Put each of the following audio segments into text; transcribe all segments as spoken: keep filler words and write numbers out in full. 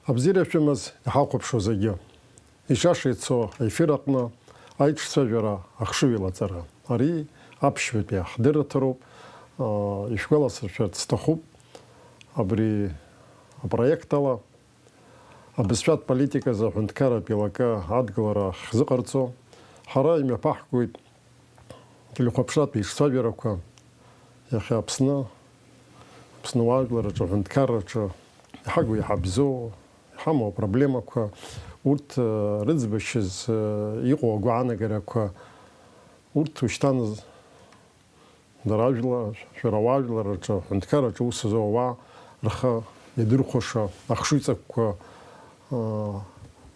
Абзиара шәымаз иҳахәаԥшуа зегьы. Ишаша ицо аефир аҟны аиҿцәажәара ахшыҩ илаҵара. Ари аԥшьбатәи ҳдырраҭароуп. Ишәгәаласыршәарц сҭахуп, абри апроект ала абызшәатә политиказы аҳәынҭқарратә еилакы адгылара ҳзыҟарҵо, ҳара имҩаԥаҳгоит телехәаԥшратә еиҿцәажәарақәа, иахьа Аԥсны, Аԥсны уаажәларраҿы, аҳәынҭқарраҿы иҳагу, иҳабзоу, иҳамоу апроблемақәа, урҭ, э, рыӡбашьаз, э, иҟоу агәаанагарақәа, урҭ ушьҭан дара ажәла-, шәара уаажәларраҿы, аҳәынҭқарраҿы аус зуа ауаа рхы иадырхәаша ахшыҩҵакқәа, э,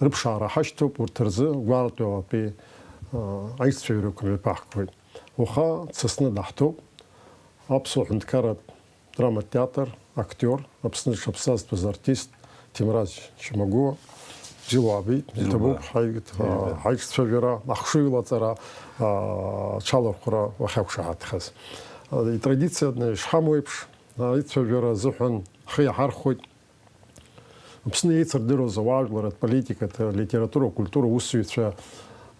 рыԥшаара ҳашьҭоуп, урҭ рзы гәаартҩлатәи, э, аицәажәарақәа мҩаԥаҳгоит. Уаха дсасны даҳҭоуп Аԥсуа ҳәынҭқарратә драматә театр актиор, Аԥсны дшаԥсазтәыз артист Ҭемраз Чамагәуа. Бзиала уаабеит, иҭабуп ҳаи-, ҳаиҿцәажәара, ахшыҩлаҵара, а, аҽалархәра уахьақәшаҳаҭхаз. А, итрадициа ишҳамоу еиԥш, аицәажәара азыҳәан ҳхы иаҳархәоит. Аԥсны еицырдыруаз ауаажәларратә политикатә, литература, культура усзуҩцәа,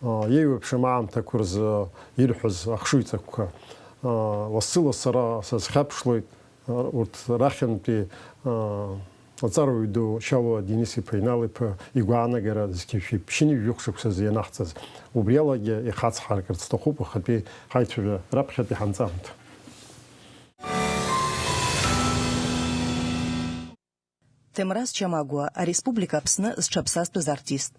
а, еиуеиԥшым аамҭақәа рзы ирҳәоз ахшыҩҵакқәа. А, лассы-лассы ара сазхьаԥшлоит, а, урҭ рахьынтәи, а, аҵарауаҩ ду Шьалуа Денис-иԥа Инал-иԥа игәаанагара зқьи жәшәи ԥшьынҩажәи жәохә шықәсазы ианаҳҵаз. Убриалагьы ихацҳаркырц сҭахуп уахатәи ҳаицәажәара раԥхьатәи ҳанҵамҭа. Ҭемраз Чамагәуа, ареспублика Аԥсны зҽаԥсазтәыз артист.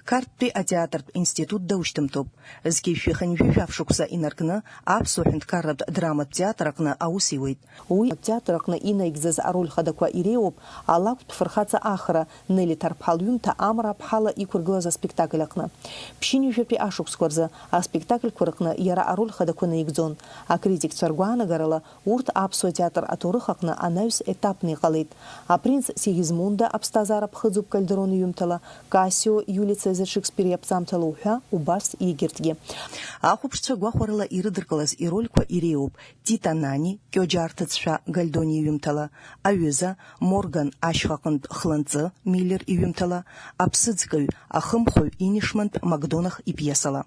Қарҭтәи атеатртә институт даушьҭымҭоуп. Зқьи жәшәи хынҩажәи жәаф шықәса инаркны, аԥсуа ҳәынҭқарратә драматә театр аҟны аус иуеит. Уи атеатр аҟны инаигӡаз ароль хадақәа иреиуоуп Алакәтә фырхаҵа Ахра, Нели Ҭарԥҳа лҩымҭа Амра аԥҳала иқәыргылаз аспектакль аҟны. Ԥшьынҩажәатәи ашықәсқәа рзы аспектакльқәа рыҟны иара ароль хадақәа наигӡон. Акритикцәа ргәаанагарала, урҭ аԥсуа театр аҭоурых аҟны анаҩс етапны иҟалеит. Апринц Сигизмунда аԥсҭазаара ԥхыӡуп Кальдерон иҩымҭала, Кассио Иулиа Цезар Шекспир иаԥҵамҭала уҳәа убас егьырҭгьы. Ахәаԥшцәа гәахәарыла ирыдыркылаз ирольқәа иреиуоуп Тита Нани, Кьоџьа арҭыӡшәа Гальдони иҩымҭала, аҩыза, Морган ашьхаҟынтә хланҵы Миллер иҩымҭала, аԥсыӡкаҩ, ахымхәаҩ Инишмант Макдонах ипиесала.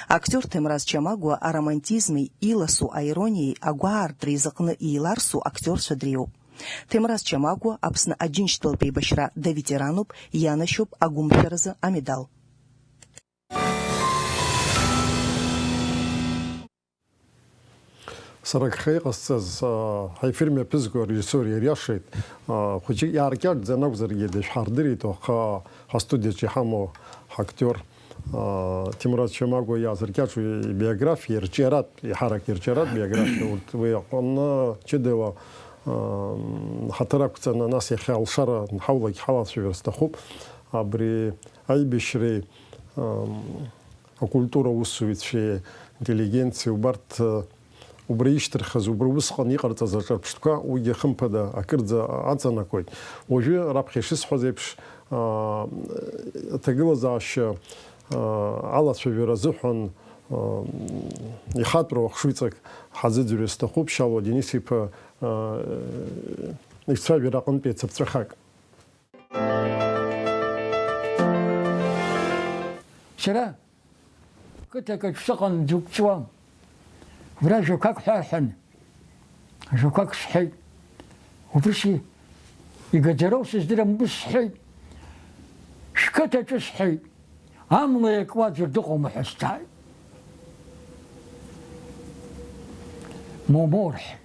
Актиор Ҭемраз Чамагәуа аромантизми, иласу аирониеи агәаартреи зыҟны еиларсу актиорцәа дреиуоуп. Ҭемраз Чамагәуа Аԥсны Аџьынџьтәылатә еибашьра даветерануп, ианашьоуп агәымшәаразы амедал. Сара агха иҟасҵаз, аа, ҳаефир мҩаԥызго арежиссиор иариашеит. Аа, хәыҷык иааркьаҿӡан акәзаргьы, дышәҳардырит уаха ҳастудиаҿы иҳамоу ҳактиор, аа, Ҭемраз Чамагәуа иаазыркьаҿу ибиографиа, ирҿиаратә, еиҳарак ирҿиаратә биографиа, урҭ уи аҟны ҷыдала, аа, ҳаҭыр ақәҵаны, нас иахьа алшара ҳаулагь ҳалацәажәар сҭахуп. Абри аибашьреи, аа, акультура аусзуҩцәеи интеллигенциеи убарҭ, э, убра ишьҭырхыз, убра усҟан иҟарҵаз аҿырԥштәқәа, уигьы хымԥада акырӡа аҵанакуеит. Уажәы раԥхьа ишысҳәаз еиԥш, аа, аҭагылазаашьа, аа, алацәажәара азыҳәан, аа, ихатәроу ахшыҩҵак ҳазыӡырҩыр сҭахуп, Шьалуа Денис-иԥа, аа, ицәажәара аҟынтәи цыԥҵәахак. Сара қыҭак аҿы сыҟан, ӡык ҵуам. Убра жәақәак ҳәа ҳәан, жәақәак сҳәеит. Убригьы игаӡароу сыздырам, ус сҳәеит. Шәқыҭаҿы сҳәеит, амла иакуа аӡәыр дыҟоума ҳәа сҵааит. Моумоу, рҳәеит.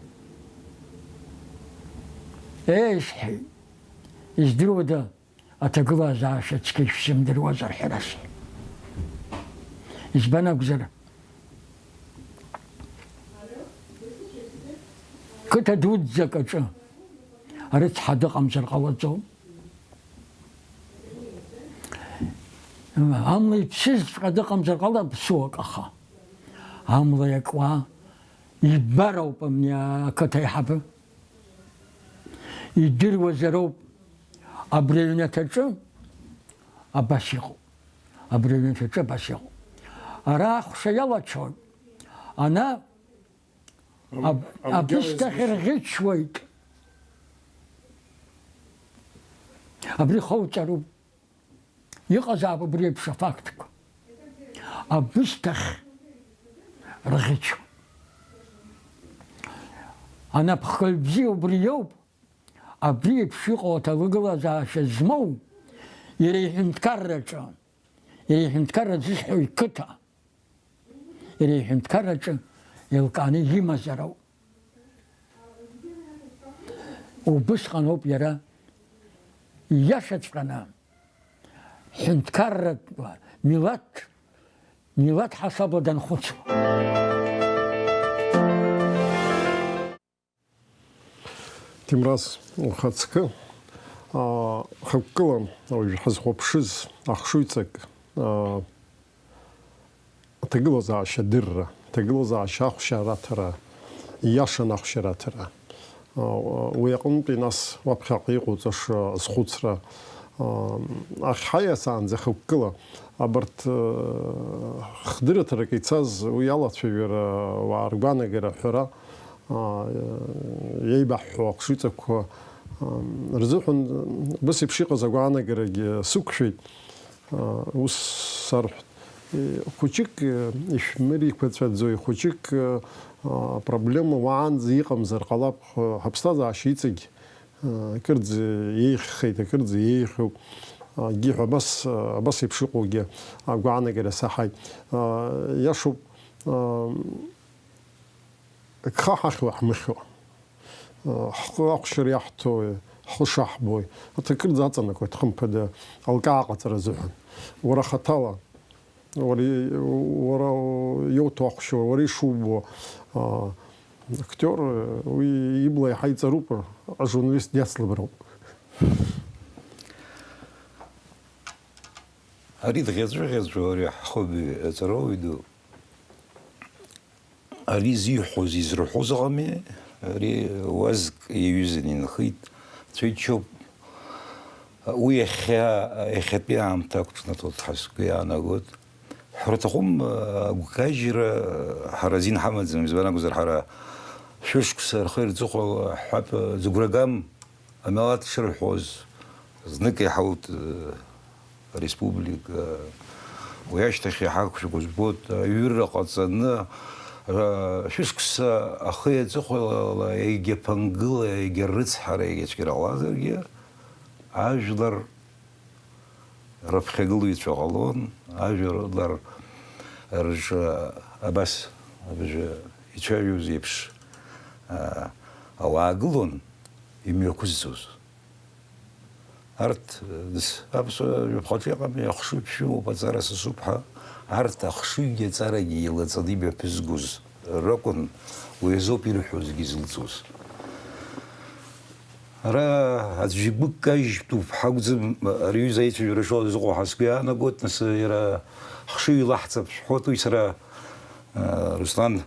Еи, сҳәеит, издыруада, аҭагылазаашьа цқьа ишәзымдыруазар ҳәа расҳәеит. Избан акәзар, қыҭа дуӡӡак аҿы арыцҳа дыҟамзар ҟалаӡом. Амла иԥсызҵәҟьа дыҟамзар ҟалап ԥсуак, аха амла иакуа ибароуп абни ақыҭа аиҳабы. Идыруазароуп, абри аҩнаҭаҿы абас иҟоуп. Абри аҩнаҭаҿы абас иҟоуп. Ара аҳәса иалачоит. Ана Ам-, аб-, амгьал абысҭа еизгәышьа. Хьырӷьычуеит. Абри хауҵароуп. Иҟазаап убри еиԥш афактқәа. Абысҭахь рӷьычуп. Анапхгаҩ бзиа убри иоуп. Абри еиԥш иҟоу аҭагылазаашьа змоу, иара иҳәынҭқарраҿы, иара иҳәынҭқарра зысҳәо иқыҭа, иара иҳәынҭқарраҿы еилкааны имазароуп. Убысҟаноуп иара ииашаҵәҟьаны ҳәынҭқарратә, милаҭ, милаҭ ҳасабла данхәыцуа. Ҭемраз, ухаҵкы, аа, хықәкыла уажә ҳазхәаԥшыз ахшыҩҵак, аа, аҭагылазаашьа адырра, аҭагылазаашьа ахәшьараҭара, ииашаны ахәшьараҭара. Аа, уи аҟынтәи нас уаԥхьаҟа иҟоуҵаша азхәыцра, аа, ахь ҳаиасаанӡа хықәкыла абарҭ, аа, хдырраҭарак ицаз уи алацәажәара, ауаа ргәаанагара аҳәара, аа, иеибаҳҳәо ахшыҩҵакқәа, аа, рзыҳәан, абас еиԥш иҟаз агәаанагарагьы сықәшәеит. Аа, ус сарҳәт. Е, хәыҷык, е, ишәмыриқәацәаӡои, хәыҷык, е, аа, проблема уаанӡа иҟамзар ҟалап, х-, ҳаԥсҭазаашьа иҵегь, аа, акырӡа еиӷьхеит, акырӡа еиӷьуп. Акгьы ҳәа абас, абас еиԥш иҟоугьы агәаанагара саҳаит. Аа, иашоуп, аа, Гха ҳахьуа, ҳмыхьуа, ҳхы ахәшьыр иаҳҭои, ҳхы шаҳбои, аҭакырӡа аҵанакуеит, хымԥада, алкаа аҟаҵара азыҳәан. Уара хаҭала, уара и-, уара иуҭо ахәшьура, уара ишубо, а, актиор, уи ибла иаҳа иҵаруп, ажурналист диацлаброуп. Ари дӷьаҵәыӷьаҵәуа, ари ҳхыбаҩ аҵарауаҩ ду. Ари зиҳәоз, изырҳәоз ыҟами, ари уазк иаҩызан инхеит, цәеиччоуп. Уи иахьа, иахьатәи аамҭа ақәҿнаҭуеит ҳәа сгәы иаанагоит. Ҳәара аҭахума, агәкажьра ҳара азин ҳамаӡам, избан акәзар, ҳара шәышықәса рхы ирҵыхәала ҳҳәап, зыгәра гам. Амилаҭ шырҳәоз, знык иаҳауеит, э, ареспублика, уи ашьҭахь иаҳа шәгәы збоит, аҩырра ҟаҵаны, э, шәышықәса ахи аҵыхәала егьа ԥынгыла, егьа рыцҳара, егьа цәгьара ҟалазаргьы, ажәлар рыԥхьагылаҩцәа ҟалон, ажәлар рҿы абас абжа ицәажәоз еиԥш, а, ауаа гылон имҩақәызҵоз. Арҭ, нас, аԥсуа жәаԥҟаҿы иҟами, ахшыҩ ԥшәымоуп, аҵара сасуп ҳәа, арҭ ахшыҩгьы аҵарагьы еилаҵаны имҩаԥызгоз ракәын, уи азоуп ирҳәозгьы зылҵуаз. Ара аӡәы игәы кажьтәуп ҳакәӡам, ари аҩыза аицәажәара шыҟаз ыҟоу ҳәа сгәы иаанагоит, нас иара хшыҩ илаҳҵап шәҳәоит, уи сара, а, Руслан,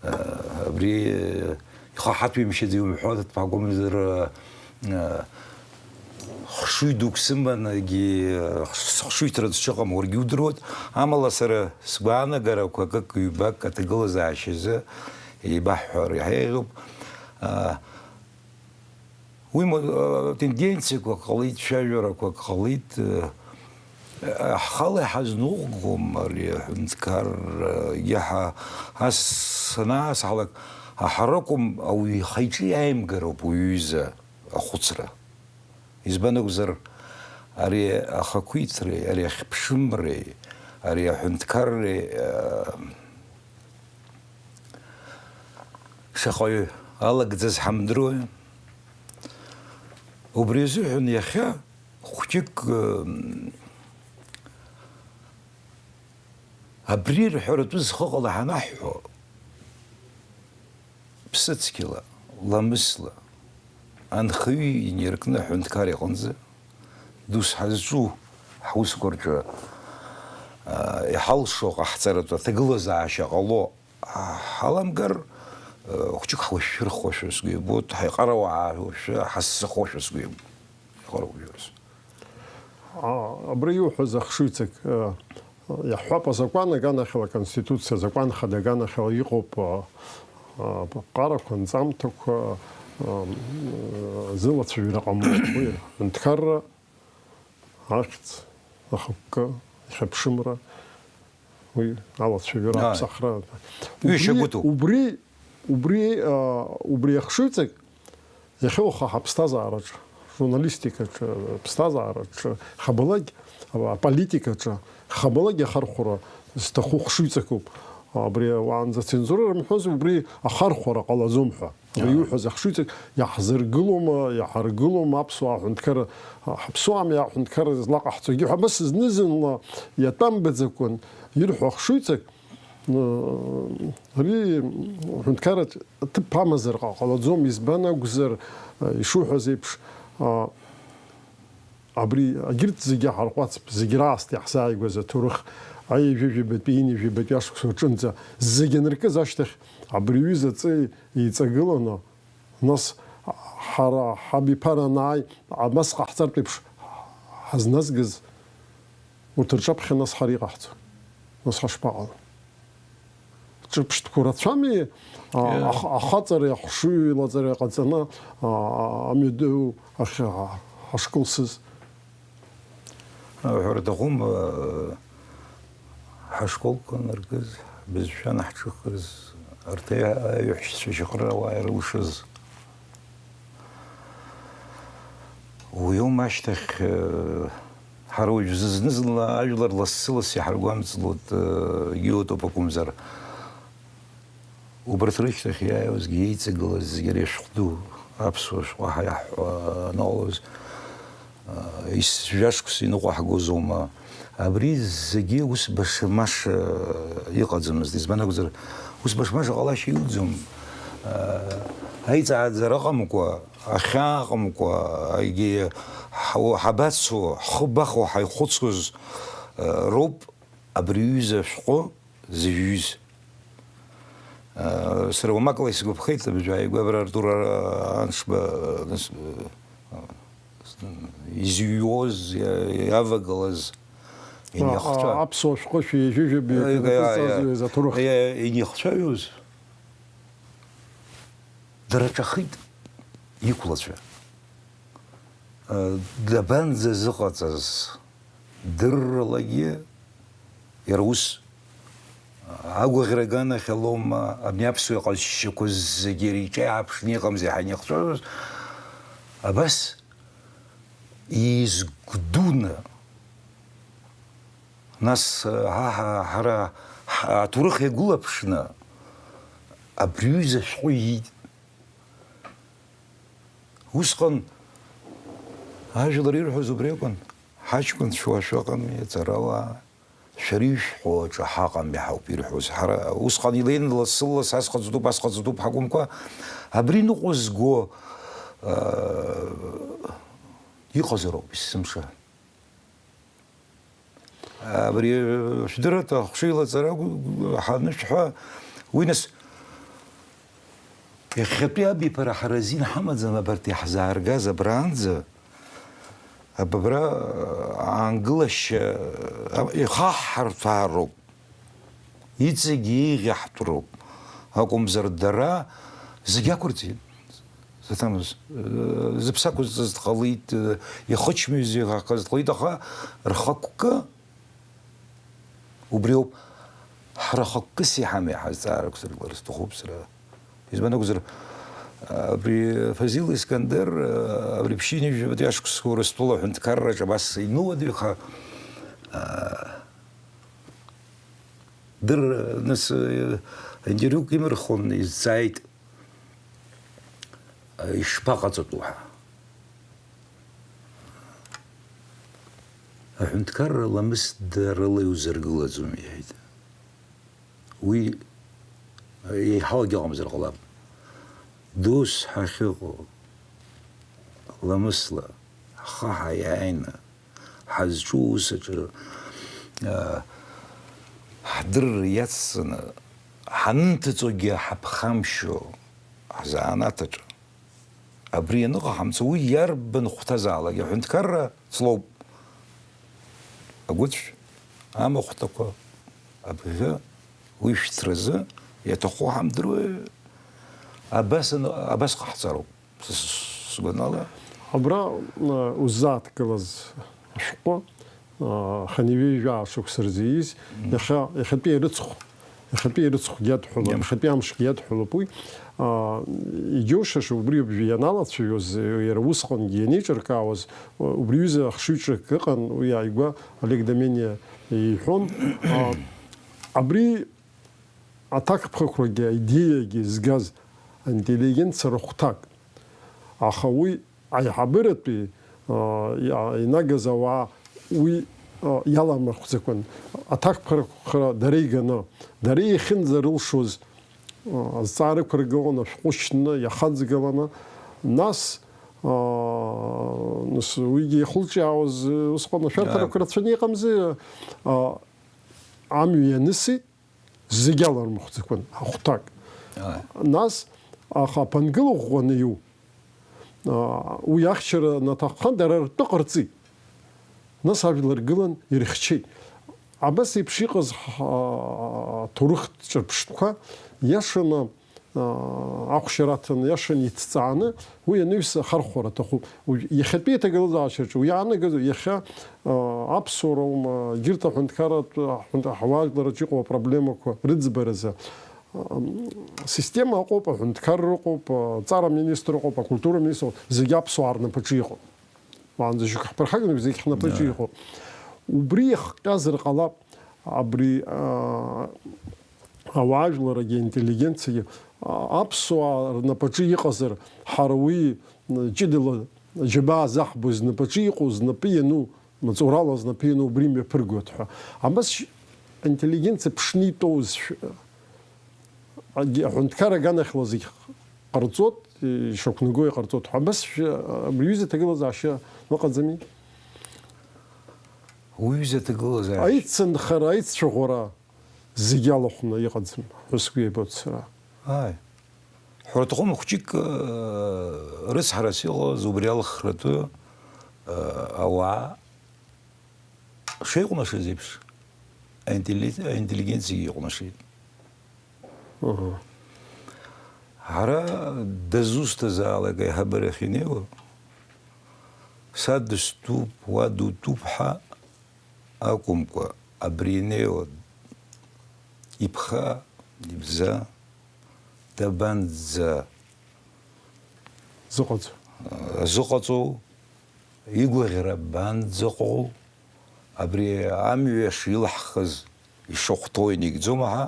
а, абри ихы ҳаҭәеимшьаӡеи умҳәо, ҭыԥҳа акәымзар, а, хшыҩ дук сыман, егьи, а, схшыҩҭра сшыҟам уаргьы удыруеит, амала сара сгәаанагарақәа акык-ҩбак аҭагылазаашьазы еибаҳҳәар иаҳа еиӷьуп. А, Уи ма-, а, тенденциақәак ҟалеит, цәажәарақәак ҟалеит, а, ҳхала иҳазныҟәгом ари аҳәынҭқарра, иаҳа ас санаасҳалак, аҳаракәым ауаҩы ихы-иҿы иааимгароуп уи аҩыза ахәыцра. Избан акәзар, ари ахақәиҭреи, ари ахьԥшымреи, ари аҳәынҭқарреи, а, Шаҟаҩ алагӡаз ҳамдыруеи? Убри азыҳәан иахьа хәҷык, ы, абри рҳәаратәы зхы ҟала ҳанаҳҳәо, ԥсыцқьала, ламысла, анхаҩы инаркны аҳәынҭқар иҟынӡа, дус ҳазҿу ҳусқәа рҿы, ы, иҳалшо ҟаҳҵаратәы аҭагылазаашьа ҟало, ҳаламгар, хәҷык ҳуашәшәырхошәа сгәы иабоит, ҳаиҟарауаа уашәы ҳассахошәа сгәы иабоит. Иҟарауҩырс. А, абра иуҳәаз ахшыҩҵак, а, иаҳҳәап, азакәан аганахьала, аконституциа азакәан хада аганахьала иҟоуп, а, а, ԥҟарақәа, нҵамҭақәа, а, м, зылацәажәара ҟамло, уи аҳәынҭқарра Ахьӡ, ахықәкы, ахьыԥшымра, уи алацәажәара, Ааи. Аԥсахра. Ҩышьа Убри, гәыҭоуп. Убри, убри, а, убри ахшыҩҵак иахьа уаха ҳаԥсҭазаараҿ, журналистикаҿы, аԥсҭазаараҿы, хабалак, а, аполитикаҿы, хабалак иахархәара зҭаху хшыҩҵакуп. Абри уаанӡа ацензура рымҳәоз убри ахархәара ҟалаӡом ҳәа. Абри Ааи. Иуҳәаз ахшыҩҵак иаҳзыргылома, иаҳаргылома аԥсуаа аҳәынҭқарра, ҳаԥсуаами аҳәынҭқарра злаҟаҳҵогьы ҳәа, абас зны-зынла иатәамбаӡакәан ирҳәо ахшыҩҵак, ы, ари аҳәынҭқарраҿ ҭыԥ амазар ҟа-, ҟалаӡом, избан акәзар, ы, ишуҳәаз еиԥш, ы, Абри, егьырҭ зегьы ҳарҟәацп, зегь раасҭа иаҳзааигәаз аҭоурых, аҩажәижәабатәи, ҩынҩажәижәабатәи ашықәсқәа рҿынӡа зегь аныркыз ашьҭахь, абри аҩыза аҵеи еиҵагыланы, нас ҳара ҳабиԥара анааи, абас ҟаҳҵартә еиԥш ҳазназгаз, урҭ рҿаԥхьа нас ҳара иҟаҳҵо, нас ҳашԥаҟало? Ҿырԥштәқәа рацәами, а, Иа. ах-, ахаҵареи ахшыҩи лаҵареи ҟаҵаны, а, амҩаду ахь ҳа-, ҳашкылсыз. Уҳәар аҭахума, ҳашколқәа аныркыз, бызшәа анаҳҿыхыз, арҭ аи-, аиҳәшьцәа шьаҟрыра ауаа ирылшаз. Уи аума ашьҭахь, э, ҳара уажә зны-зынла ажәлар лассы-ласс иҳаргәамҵлоит, э, егьиутәуп акәымзар. Убарҭ рышьҭахь иааиуазгьы, еиҵагылаз зегьы ари ашәҟәы ду, аԥсуа шәҟәы ҳәа иаҳҳәо анаҟалоз, э, ис-, жәашықәса иныҟәаҳгозоума? Абри зегьы ус баша-маша иҟаӡамызт, избан акәзар, ус баша-маша ҟалашьа иуӡом. Аиҵааӡара ыҟамкәа, ахьаа ыҟамкәа, егьи ҳа-, ҳабацо, ҳхы бахо ҳаихәыцуаз роуп абри аҩыза ашәҟәы зыжәҩыз. Сара уамакла исгәаԥхеит, абыржәы ааигәа абра Артур Аншба, нас, изыҩуаз, иа-, иавагылаз, ианиахцәа. А, аԥсуа шәҟәы шәи ҩажәи жәаба Аига, иа, иа. Ианырҵазҩыз аҭоурых. Иа-, ианиахцәаҩоз, дара ҿахеит иқәлацәа. Э, дабанӡазыҟаҵаз? Дырралагьы иара ус агәаӷьра аганахьалоума, абни аԥсуа иҟазшьақәа зегьы иара иҿы иааԥшны иҟамзи ҳәа ианихҵәааз, абас еизгәдуны, нас, ҳа, ҳа, ҳара, ҳ-, аҭоурых иагәылаԥшны абри аҩыза ашәҟәы иит. Усҟан ажәлар ирҳәоз убри акәын, ҳаҷкәынцәа уа шәыҟами, аҵарауаа, шәара ишәҳәо аҿы ҳаҟами ҳауп ирҳәоз. Ҳара усҟан илеины лассы-ласс ас ҟаҵатәуп, ас ҟаҵатәуп ҳакәымкәа, абри ныҟәа зго, аа, иҟазароуп, есымша. Абри, шәдырраҭ ахшыҩлаҵара ҳанышәҳәа, уи нас, иахьатәи абиԥара ҳара азин ҳамаӡам, абарҭ иаҳзааргаз абраанӡа, аб-, абра аангылашьа, а, ихаҳҳартә аароуп. Иҵегь еиӷьаҳтәроуп акәымзар, дара зегь ақәырҵеит. Заҭамыз, э, зыԥсы ақәызҵаз дҟалеит, э, ихычмыҩза иҟаз дҟалеит, аха рхықәкы убриоуп. Ҳара хықәкыс иҳамеи ҳазҵаара ақәзыргылар сҭахуп сара. Избан акәзар, абри Фазил Искандер, абри ԥшьынҩажәи жәабатәи ашықәсқәа Урыстәыла аҳәынҭқарраҿы абас иныуадаҩха, а, дыр-, нас, э, интервиук имырхон, изҵааит, а, ишԥаҟаҵатәу ҳәа. Аҳәынҭқарра ламыс дарыла иузыргылаӡом, иҳәеит. Уи еиҳауагьы ыҟамзар ҟалап. Дус ҳахьыҟоу, ламысла, ҳхы ҳаиааины, ҳазҿу аус аҿы, аа, ҳдырра иацҵаны, ҳанынҭыҵуагьы ҳаԥхамшьо, ҳзанааҭ аҿы. Абри аныҟаҳамҵо, уи иарбан хәҭазаалак аҳәынҭқарра ҵлоуп. Агәыцә, амахәҭақәа, абӷьы, уи шәҭразы иаҭаху ҳамдыруеи, абас аны-, абас ҟаҳҵароуп, с-, с-, сгәанала. Абра, э, уззааҭгылаз ашәҟәы, аа, хынҩажәа шықәса рзы ииз, иахьа, иахьатәи ирыцхә, иахьатәи ирыцхәгьы иадҳәалоуп, иахьатәи амшгьы иадҳәалоуп уи. Аа, иџьоушьаша убри абжьы ианалацәажәоз, иара усҟангьы ианеиҿыркаауаз, убри ҩыза ахшыҩ ҿык ыҟан, уи ааигәа Олег Домениа иҳәон. Аа, абри аҭакԥхықәрагьы аидеиагьы згаз аинтеллигенциа рыхәҭак. Аха уи аиҳабыратәи, а, иа-, инагаз ауаа уи, а, иаламырхәӡакәан. Аҭакԥхықәра дара иганы, дара иахьынӡарылшоз, а, азҵаара ықәыргыланы, ашәҟәы шьны, иахаҵгыланы, нас, а, нас уигьы ихылҿиаауаз, усҟан ашәарҭарақәа рацәаны иҟамзи, а, амҩа ианысит. Зегь алармыхәӡақәан, ахәҭак. Ааи. Нас, аха аԥынгыла ӷәӷәаны иу, аа, уи ахьчара наҭаххан, дара ртәы ҟарҵеит. Нас ажәлар гылан, ирыхьчеит. Абас еиԥш иҟаз ҳа-, ҳҭоурыхтә ҿырԥштәқәа иашаны, аа, ахәшьара аҭаны, иашаны иҭҵааны, уи анаҩс ахархәара аҭахуп. Уажә иахьатәи аҭагылазаашьаҿы уи иаанагаз, иахьа, аа, аԥсуара аума, егьырҭ аҳәынҭқарратә, аҳәынҭ-, ҳуаажәларраҿы иҟоу апроблемақәа рыӡбаразы, аа, система ыҟоуп, аҳәынҭқарра ыҟоуп, аҵара аминистр ыҟоуп, акультура аминистр ыҟоуп, зегь аԥсуаа рнапаҿы иҟоуп. Уаанӡа шьоук ҳԥырхаганы зегь ҳнапаҿы иҟоуп. Убри иахҟьазар ҟалап, абри, аа, ауаажәларагьы, аинтеллигенциагьы, а, аԥсуаа рнапаҿы иҟазар, ҳара уи, м, ҷыдала џьабаа заҳбоз знапаҿы иҟоу, знапы иану, маҵурала знапы иану убри мҩаԥыргоит ҳәа. Абас шь-, аинтеллигенциа ԥшны итәоузшәа, агьи-, аҳәынҭқар аганахьала зегь ҟарҵот, ишақәнаго иҟарҵот ҳәа. Абас шәа-, абри аҩыза аҭагылазаашьа ыҟаӡами? Уҩыза аҭагылазаашьа. Аицынхара, аицәаӷәара зегь алахәны иҟаӡам ҳәа сгәы иабоит сара. Ааи. Ҳәара аҭахума, хәҷык, э, рыцҳарас иҟаз убри алхратәы, э, ауаа шеиҟәнашаз еиԥш, аинтелли-, аинтеллигенциагьы иҟәнашеит. Ара дызусҭазаалак аиҳабыра ахьинеиуа, са дыстәуп, уа дутәуп ҳәа акәымкәа, абри инеиуа иԥха, ибза, дабанӡа зыҟаҵо, зыҟаҵоу, игәаӷьра банӡаҟоу, абри амҩа шилаҳхыз, ишахәҭоу инагӡома ҳәа,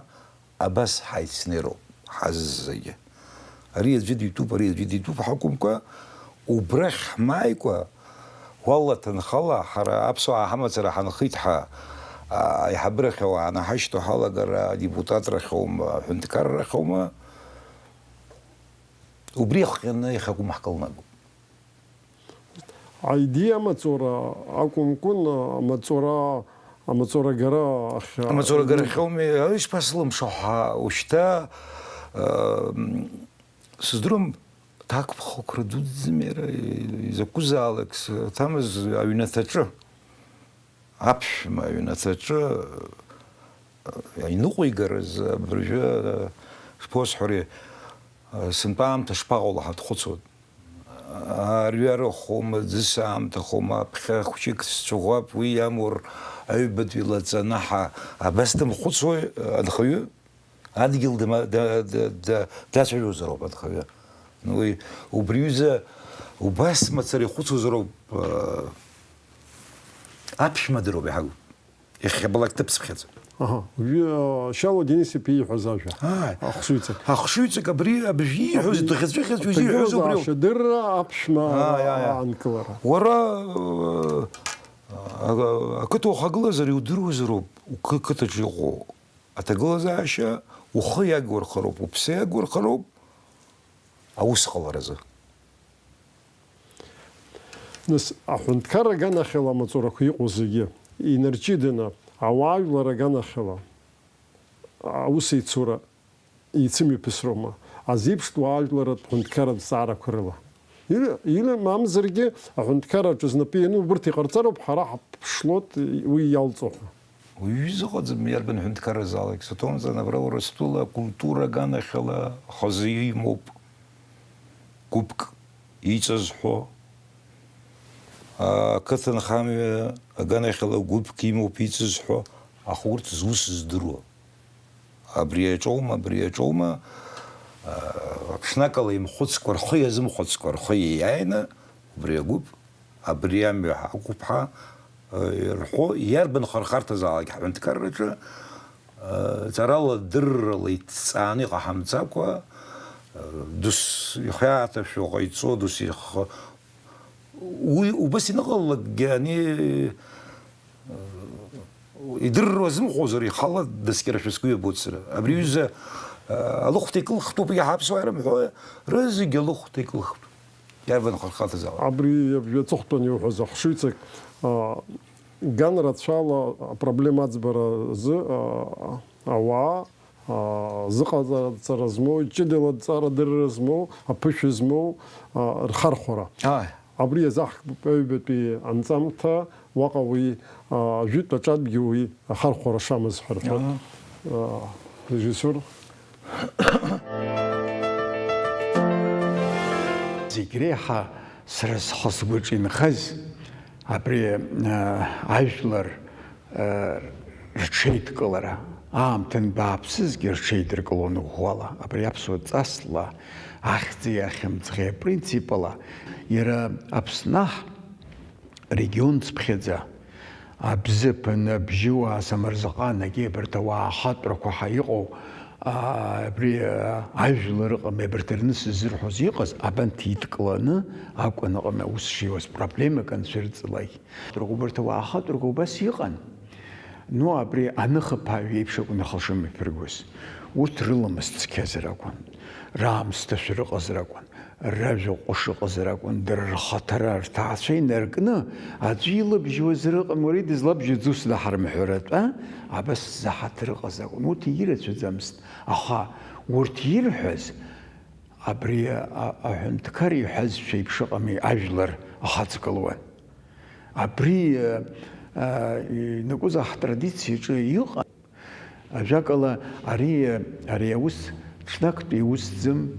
абас ҳаицнеироуп ҳаззагьы. Ари аӡәы дитәуп, ари аӡәы дитәуп ҳакәымкәа, убрахь ҳмааикәа, уалла ҭынхала, ҳара аԥсуаа ҳамацара ҳанхеит ҳәа, а, аиҳабырахь ауаа анаҳашьҭоу ҳалагара, адепутатрахьоума, аҳәынҭқаррахьоума, убри ахҟьаны иахьакәым ҳкылнагоуп. Аидеиа амаҵура акәымкәан, амаҵура, амаҵурагара ахь-, Амаҵурагарахьоуми, ишԥасылымшо ҳәа, ушьҭа, ы, м, сыздырам, ҭакԥхықәра дуӡӡами иара, изакәызаалак саҭамыз аҩнаҭаҿы. Аԥшәма аҩнаҭаҿы, э, иныҟәигарыз абыржәы, э, шԥоусҳәари, э, сынтәа аамҭа шԥаҟоу ҳәа дхәыцуан. Арҩарахома, ӡыс аамҭахома, ԥхьа хәҷык сцәаӷәап, уи иамур аҩбатәи лаҵаны ҳа-, абас дымхәыцуеи, э, анхаҩы? Адгьыл дама-, да-, да-, да-, дацәажәозароуп анхаҩы. Уи убри ҩыза убас мацара ихәыцуазароуп, э, аԥшәма дыроуп иаҳагу. Иахьабалак дыԥсхьаӡа. Аҳа. Уи, э, Шьалуа Денис-иԥа ииҳәаз ажәа. Ааи. Ахшыҩҵак. Ахшыҩҵак абри абжьы ииҳәоз, абри дӷьаҵәыӷьаҵәуа изиҳәоз убри ауп. Ашьадырра аԥшәма Ааи, ааи, ааи. аанкылара. Уара, э, а-, а-, ақыҭа ухагылазар иудыруазароуп, уқы-, қыҭаҿы иҟоу. Аҭагылазаашьа ухы иагурхароуп, уԥсы иагурхароуп аус ҟаларазы. Нас, аҳәынҭқарра аганахьала амаҵурақәа иҟоу зегьы инарҷыданы, ауаажәлар аганахьала аусеицура еицымҩаԥысроума, азеиԥштә уаажәларратә ҳәынҭқарратә зҵаарақәа рыла? Или, или, мамзаргьы, аҳәынҭқарраҿы знапы иану убырҭ иҟарҵароуп, ҳара ҳаԥшлоит уи иалҵуа ҳәа. Уаҩы изыҟаӡам, иарбан ҳәынҭқарразаалак саҭоумҵан, абра Урыстәыла акультура аганахьала хазы имоуп гәыԥк иҵазҳәо. Ақыҭанхамҩа аганахьала гәыԥк имоуп ицызҳәо, аха урҭ зус здыруа. Абри аҿоума, абри аҿоума, аԥшнакала имхәыцкәа, рхы иазымхәыцкәа, рхы иеиааины, убри агәыԥ, абри амҩа ҳақәуп ҳәа, рҳәо, иарбан хырхарҭазаалак ҳҳәынҭқарраҿы, ҵарала, дыррала иҭҵааны иҟаҳамҵакәа, дус ихы иааҭашәо ҟаиҵо, дус ихы, уи убас иныҟалалакгьы ани, идырра азымхозар, ихала даскьарашәа сгәы иабоит сара. Абри аҩыза, алыхәҭа икылхтәуп, иаҳа аԥсуаа ирымҳәо, рызегьы алыхәҭа икылхтәуп. Иарбан хырхарҭазаалак. Абри абжьы аҵыхәтәан иуҳәаз ахшыҩҵак, а, ган рацәала апроблема аӡбара азы, а, ауаа, а, зыҟаҵара змоу, ҷыдала ҵара дырра змоу, аԥышәа змоу, а, рхархәара. Ааи. Абри иазаҳкуп аҩбатәи анҵамҭа, уаҟа уи, а, ажәытә аҿатәгьы уи ахархәара шамаз ҳәа рҳәоит. Ага. А, режиссиор. Зегь реиҳа сара схы-сгәаҿ инхаз абри, а, ажәлар, а, рҽеидкылара, аамҭа анбааԥсызгьы рҽеидыркылон ӷәӷәала, абри аԥсуа ҵасла, ахьӡи ахьымӡӷи апринцип ала, иара Аԥсны аҳ-, регион цыԥхьаӡа, Абзыԥын, Абжьыуаа, Самырзаҟан, егьи абарҭ ауаа ахатәрақәа ҳәа иҟоу, аа, абри, аа, ажәлар ыҟами, абарҭ рныс ззырҳәоз иҟаз, абанҭ идкыланы акәын ыҟами аус шиуаз, проблемак анцәырҵлак. Убарҭ ауаа ахатәрақәа убас иҟан. Ну, абри аныхаԥааҩ иеиԥш акәын ихы шымҩаԥыргоз. Урҭ рыламыс цқьазар акәын, раамсҭашәа рыҟазар акәын. Ражәа ҟәыш ыҟазар акәын, дара рхаҭара рҭаацәа инаркны, аӡәы илабжьуазар ыҟами, уара идызлабжьаӡо снаҳармҳәаратәа, абас заҳаҭыр ыҟаз акәын. Урҭ ирацәаӡамызт, аха урҭ ирҳәаз, абри а-, аҳәынҭқар иҳәазшәа еиԥш ыҟами, ажәлар ахаҵгылуан. Абри, а, а, инакәызаалак ҳтрадициаҿы иҟан. Ажәакала, ари, ари аус ҽнактәи усӡам,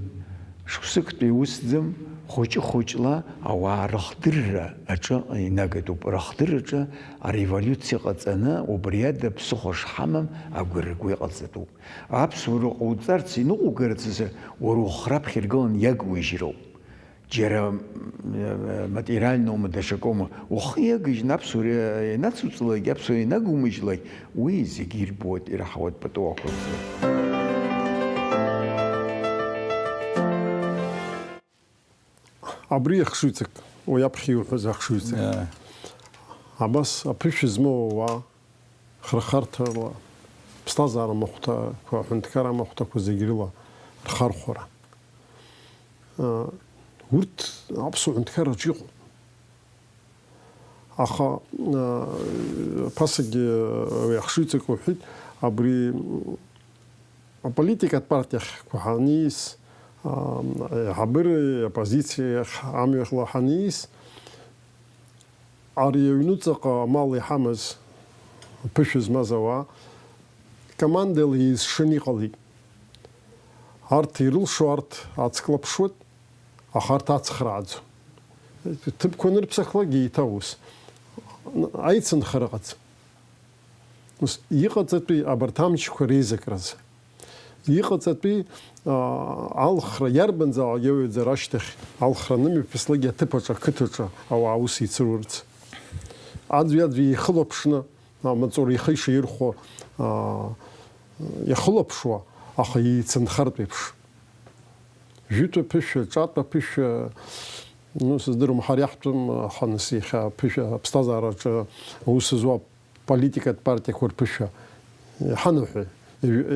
шықәсыктәи усӡам, хәыҷы-хәыҷла ауаа рыхдырра аҿы инагатәуп. Рыхдырраҿы ареволиуциа ҟаҵаны, убри ада ԥсыхәа шҳамам агәыргәа иҟаҵатәуп. Аԥсуара ҟауҵарц, иныҟәугарц азы уара ухы раԥхьа иргыланы иагуижьроуп. Џьара, м, материальноума, даҽакоума, ухы иагыжьны аԥсуара ианацуҵлак, аԥсуара ианагумыжьлак, уи зегьы ирбоит, ираҳауеит пату ақәырҵо. Абри ахшыҩҵак, уи аԥхьа иуҳәаз ахшыҩҵак. Иа. Абас аԥышәа змоу ауаа, хырхарҭарала, ԥсҭазаара махәҭақәа, аҳәынҭқарра махәҭақәа зегь рыла рхархәара. Урҭ аԥсуа ҳәынҭқарраҿы иҟоуп. Аха, ԥасагьы уи ахшыҩҵак уҳәеит, абри аполитикатә партиахьқәа ҳаниз, аиҳабыреи аоппозициеи ахь амҩахьла ҳаниз, ари аҩнуҵаҟа амал иҳамаз, ԥышәа змаз ауаа, командала еизшаны иҟалеит. Арҭ ирылшо арҭ ацклаԥшуеит, аха арҭ ацхрааӡом. Ҭыԥқәа анырԥсахлак еиҭа ус. Аицынхара ыҟаӡам. Ус, иҟаҵатәи абарҭ амчқәа реизакразы. Иҟаҵатәи, аа, алхра иарбанзаалак иоуеиӡар ашьҭахь, алхра анымҩаԥыслакгьы аҭыԥаҿы, ақыҭаҿы ауаа аус еицырурц. Аӡәи-аӡәи ихылаԥшны, амаҵура ихы ишаирхәо, аа, иахылаԥшуа, аха еицынхартә еиԥш. Жәытәа ԥышәа, ҿатәа ԥышәа, ну, сыздыруам, ҳара иаҳтәым, аха нас иахьа аԥышәа, аԥсҭазаараҿы аус зуа политикатә партиақәа рԥышәа иҳанаҳәои, ҩ-,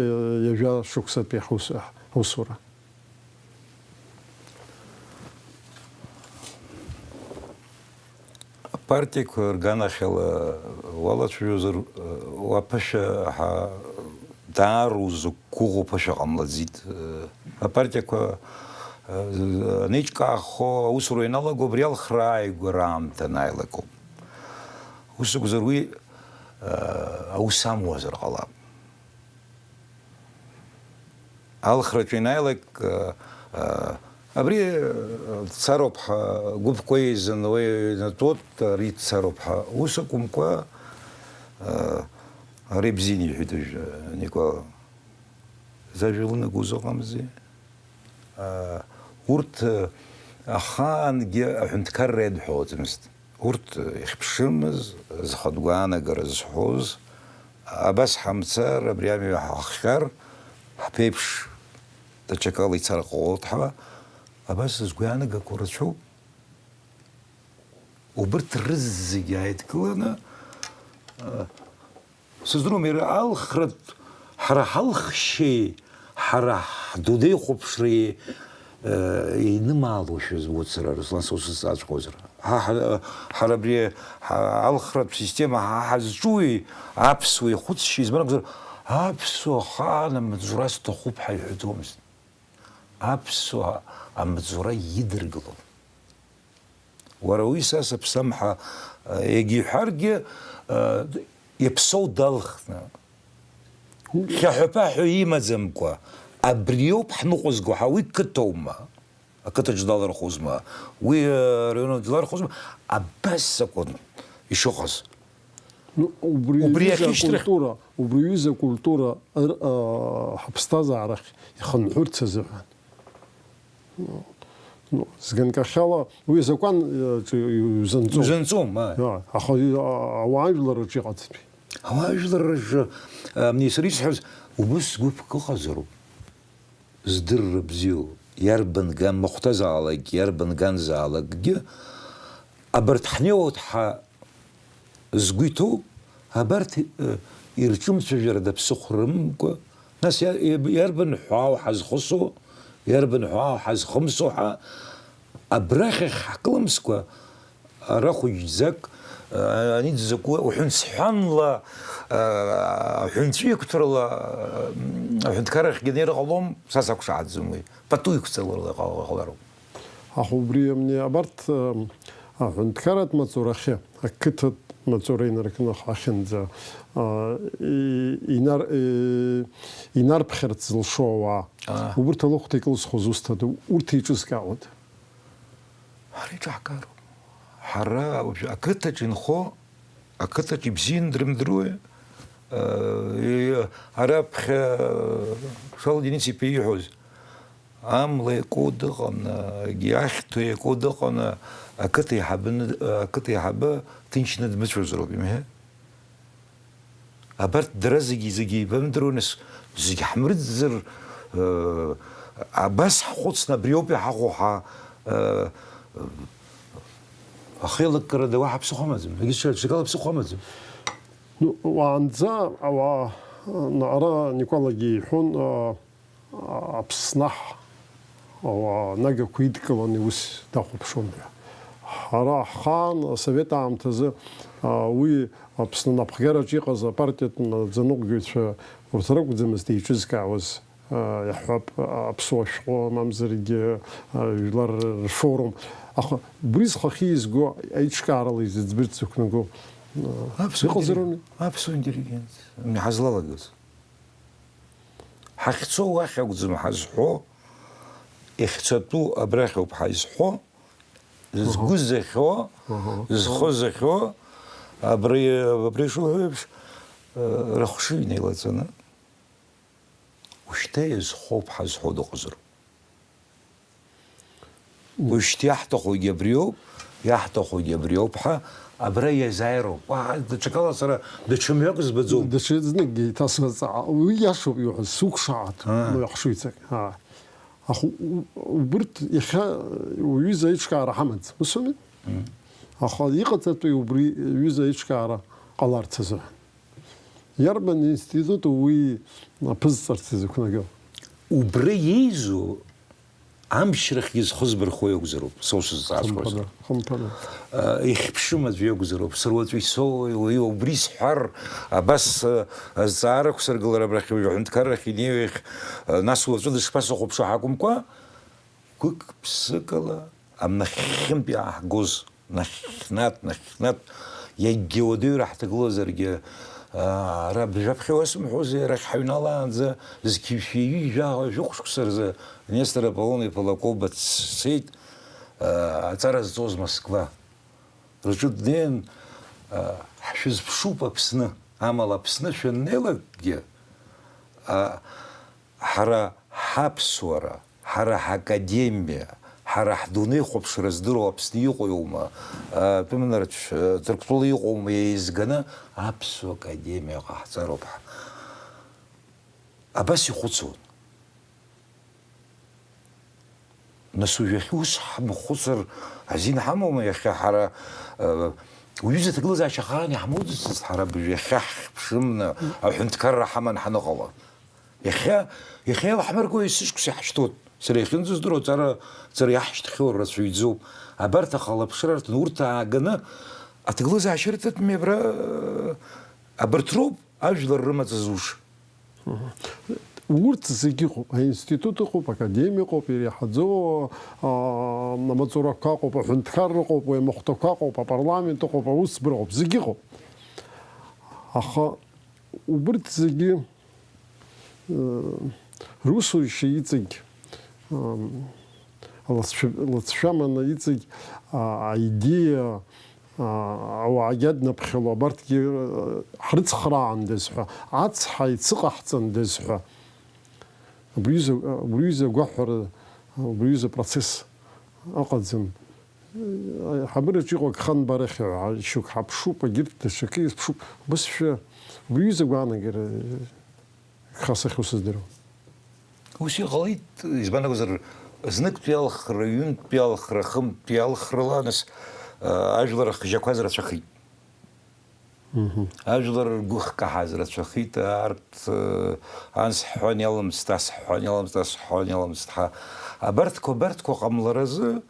ҩажәа шықәсатәи ҳус-, ҳусура? Апартиақәа рганахьала уалацәажәозар, уа ԥышәа ҳа-, даара узықәгәыӷуа ԥышәа ҟамлаӡеит. Апартиақәа, анеиҿкаахо аусура ианалаго, абри алхра ааигәара аамҭа анааилак ауп. Ус акәзар, уи, аус амуазар ҟалап. Алхраҿы ианааилак, а, а, Абри дцароуп ҳәа гәыԥқәа еизаны уи аҩнатәоуп, ари дцароуп ҳәа. Ус акәымкәа, ари бзианы иҳәеит уажә Никәа. Зажәа лынагоз ыҟамзи. Урҭ ахаангьы аҳәынҭқарра иадҳәалаӡамызт. Урҭ ихьԥшымыз, зхатә гәаанагара зҳәоз, абас ҳамцар, абри амҩа ҳахҟьар, ҳԥеиԥш даҽакала ицар ҟалоит ҳәа, абас згәы иаанагақәо рацәоуп. Убырҭ рызегьы ааидкыланы, сыздыруам, иара алхратә, ҳара ҳалхшьеи, ҳара ҳдунеихәаԥшреи, э, инымаалошәа збоит сара, Руслан, са усызҵааҵәҟьозар. Ҳа, ҳа, ҳара абри, ҳа, алхратә система ҳа ҳазҿуи, аԥсуа ихәыцшьеи, избан акәзар, аԥсуа ахаан амаҵура сҭахуп ҳәа иҳәаӡомызт. Аԥсуа амаҵура идыргылон. Уара уи са сыԥсам ҳәа, э, егьиҳәаргьы, э, иаԥсоу далхны. Хьаҳәа-ԥаҳәа имаӡамкәа, абриоуп ҳныҟәызго ҳәа, уи қыҭоума? Ақыҭаҿ далырхозма? Уи, э, араионаҿ далырхозма? Абас акәын ишыҟаз. Ну, убри Убри иаҩыза ахьышьҭрах- акультура, убри иаҩыза акультура р-, а, ҳаԥсҭазаарахь ихынҳәырц азыҳәан. Ну, ну, зганкахьала уи азакәан, э, ҿы-, иузанҵом. Иузанҵом, ааи. Иа, аха и-, а-, ауаажәларраҿы иҟаҵатәи. Ауаажәларраҿы, а, мни сара исҳәаз, убыс гәыԥк ыҟазароуп. Здырра бзиоу, иарбан ган, махәҭазаалакгьы, иарбан ганзаалакгьы, абарҭ ҳнеиуеит ҳәа згәы иҭоу, абарҭ, э, ирҿымцәажәара даԥсыхәрымкәа, нас иа-, иаб-, иарбан ҳәаау ҳазхысу, иарбан ҳәаау ҳазхымсу ҳәа, абрахь ахь ҳкылымскәа, ара хәыҷӡак, э, ани дзакәу, уҳәансҳәанла, э, аҳәынҵәеиқәҭрала, э, аҳәынҭқаррахьгьы анеира ҟалом, са сақәшаҳаҭӡом уи. Пату иқәҵаларала иҟалароуп. Аха убри амни абарҭ, э, аҳәынҭқарратә маҵурахьы, ақыҭатә маҵура инаркны ахьынӡа, э, и-, инар-, э, инарԥхьарц зылшо ауаа, Аа. убырҭ алыхәҭа икылсхуаз ус ҭада, урҭ еиҿызкаауада? Ҳара иҿаҳгароуп. Ҳара уажәы ақыҭаҿ инхо, ақыҭаҿ ибзианы дрымдыруеи? Э, ара ԥхьа, э, Шала Денис-иԥа ииҳәоз, амла иаку дыҟаны, егьи ахьҭа иаку дыҟаны, ақыҭа еиҳабы ны-, ақыҭа еиҳабы ҭынчны дмыцәозароуп, имҳәеи? Абарҭ дара зегьы, зегьы еибамдыруа, нас, зегь ҳмырӡыр, э, абас ҳхәыцны абриоуп иҳаҟоу ҳәа, э, ахеилаккарада уаҳа ԥсыхәа амаӡам, егьыс ҽа-, ҽакала ԥсыхәа амаӡам. Ну, уаанӡа ауаа, ара Никәалагьы иҳәон, а, Аԥсны ҳ-, ауаа нагақәа идкыланы ус дахәаԥшуан ҳәа. Ҳара ҳхаан асовет аамҭазы, а, уи Аԥсны анапхгараҿы иҟаз апартиатә наӡаныҟәгаҩцәа урҭ ракәӡамызт еиҿызкаауаз, а, иаҳҳәап, а, аԥсуа шәҟәы, мамзаргьы, а, жәлар рфорум. Аха убри зхахьы изго аиҿкаарала изыӡбырц зықәнаго, а, Аԥсуа иҟазароуми? интеллигент. Аԥсуа интеллигент. Иҳазлалагаз. Ҳахьцо уахь акәӡам ҳазҳәо, иахьцатәу абрахь ауп ҳаизҳәо, згәы Аҳа. зыхьуа, Аҳа. зхы зыхьуа, абри, абри шуҳәо еиԥш, э, рыхшыҩ неилаҵаны, ушьҭа иазхоуп ҳазҳәо дыҟазароуп. Уажәшьҭа иаҳҭахугьы абриоуп, иаҳҭахугьы абриоуп ҳәа, абра иазааироуп. Уаҳа даҽакала сара даҽа мҩак збаӡом. Даҽа зныкгьы иҭасымҵаа, уи иашоуп иуҳәаз, сукшаат, Аа. уи ахшыҩҵак. Аа. Аха у-, у-, убырҭ иахьа уҩыза аиҿкаара ҳамаӡам, усоуми? Мм. Аха иҟаҵатәи убри ҩыза аиҿкаара ҟаларц азыҳәан. Иарбан институт уи аԥызҵарц изықәнаго? Убра еизо амчрахьгьы зхы збырхуа иакәзароуп, са усызҵааҵәҟьозар. Хымԥада, хымԥада. Э, ихьԥшым аӡә иакәзароуп. Сара уаҵәы исоуи, уи убри сҳәар, абас, э, азҵаара ақәсыргылара абрахь уажәы аҳәынҭқаррахь инеиуеих, э, нас уаҵәы дышԥасыхәаԥшуа ҳакәымкәа, гәык-ԥсыкала анахьхьынтә иааҳгоз, нахьхьнатә, нахьхьнатә, иагьгьы уадаҩра ҳҭагылазаргьы, Ара бжаԥхьа уасымҳәозеи, арахь ҳаҩналаанӡа зқьи жәшәи ҩажәа жәохә шықәса рзы Нестор Аполлон-иԥа Лакоба дцеит, аҵара зҵоз Москва. Рҿы днеин, ҳшәызԥшуп Аԥсны, амала Аԥсны шәаннеилакгьы, ҳара ҳаԥсуара, ҳара ҳакадемиа, ҳара ҳдунеихәаԥшра здыруа Аԥсны иҟоума, атәымнарцә, Ҭырқәтәыла иҟоума еизганы аԥсуа академиа ҟаҳҵароуп ҳәа. Абас ихәыцуан. Нас уажәахьы ус ҳмахәыцыр азин ҳамоума иахьа ҳара, э, уҩыза аҭагылазаашьа ахаан иаҳмоуӡацызт ҳара абыржә иахьа ҳхьыԥшымны аҳәынҭқарра ҳаман ҳаныҟала. Иахьа, иахьа илаҳмыргои сышықәса иаҳшьҭоуп. Сара иахьынӡаздыруа аҵара, аҵара иаҳшьҭхьоу рацәаҩӡоуп. Абарҭ ахалаԥшра рҭан урҭ ааганы аҭагылазаашьа рыҭатәми абра, э, абарҭ роуп ажәлар рымаҵ зуша. Мгм. Урҭ зегьы ыҟоуп, аинститут ыҟоуп, академиа ыҟоуп, иреиҳаӡоу, аа, амаҵурақәа ыҟоуп, аҳәынҭқарра ыҟоуп, уи амахәҭақәа ыҟоуп, апарламент ыҟоуп, аусбара ыҟоуп, зегьы ыҟоуп. Аха убырҭ зегьы, э, русушьа иҵегь, ам, лыҵшәа-, лыҵшәа аманы иҵегь, а, аидеиа, аа, ауаагьы аднаԥхьало, абарҭгьы, э, ҳрыцхраандаз ҳәа, ацҳа ицыҟаҳҵандаз ҳәа. Убри ҩыза, убри ҩыза агәаҳәара, убри ҩыза апроцесс ыҟаӡам. Э, ҳабыраҿ иҟоу агханбарахь ҳәа, шьоук ҳаԥшуп, егьырҭ даҽакы иазԥшуп. Убасшәа, убри ҩыза агәаанагара, Хасахьу сыздыруам. Ус иҟалеит, избан акәзар, зныктәи алхра, ҩынтәи алхра, хынтәи алхрала, нас, а, ажәлар рхжьақәаз рацәахеит. Мгм. Ажәлар ргәы хкаҳаз рацәахеит, арҭ, э, анс ҳҳәан иалымҵт, ас ҳҳәан иалымҵт, ас ҳҳәан иалымҵт, ҳа. Абарҭқәа, абарҭқәа ҟамларазы,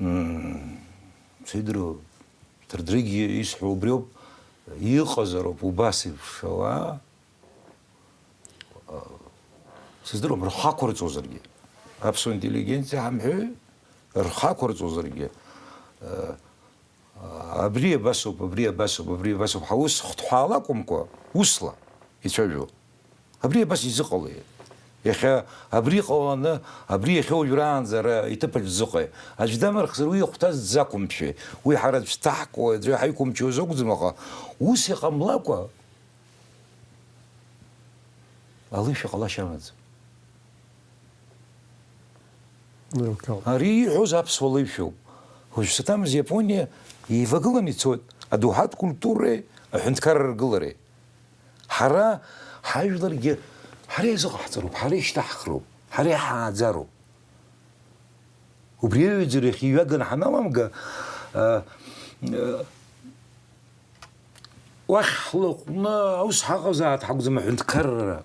м, сеидроу, Ҭырдрыгьы исҳәо убриоуп, иҟазароуп убас еиԥш ауаа. Сыздыруам, рхы ақәырҵозаргьы. Аԥсуа интеллигенциа ҳамҳәои, рхы ақәырҵозаргьы. Абри абасоуп, абри абасоуп, абри абасоуп. Ҳаус хҭҳәаала акәымкәа, усла ицәажәо. Абри абас изыҟалеи? Иахьа абри ҟаланы, абри иахьа уажәраанӡа ара иҭыԥаҿ дзыҟаи? Аӡә дамырхзар уи ихәҭаз дзақәымчи? Уи ҳара аӡә дҭаҳкуа, аӡәы ҳаиқәымчуаз акәӡам, аха ус иҟамлакәа, алеишәа ҟалашьа амаӡам. Ари ииҳәоз аԥсуа леишәоуп. Уажә саҭамыз Иапониа еивагыланы ицоит адоуҳатә культуреи аҳәынҭқарра ргылареи. Ҳара ҳажәларгьы ҳара иазыҟаҳҵароуп, ҳара ишьҭаҳхроуп, ҳара иҳааӡароуп. Убри аҩаӡара иахьа иҩаганы ҳаналамга, а, а, уахь ҳлаҟәны аус ҳаҟазааит ҳакәӡам аҳәынҭқарра.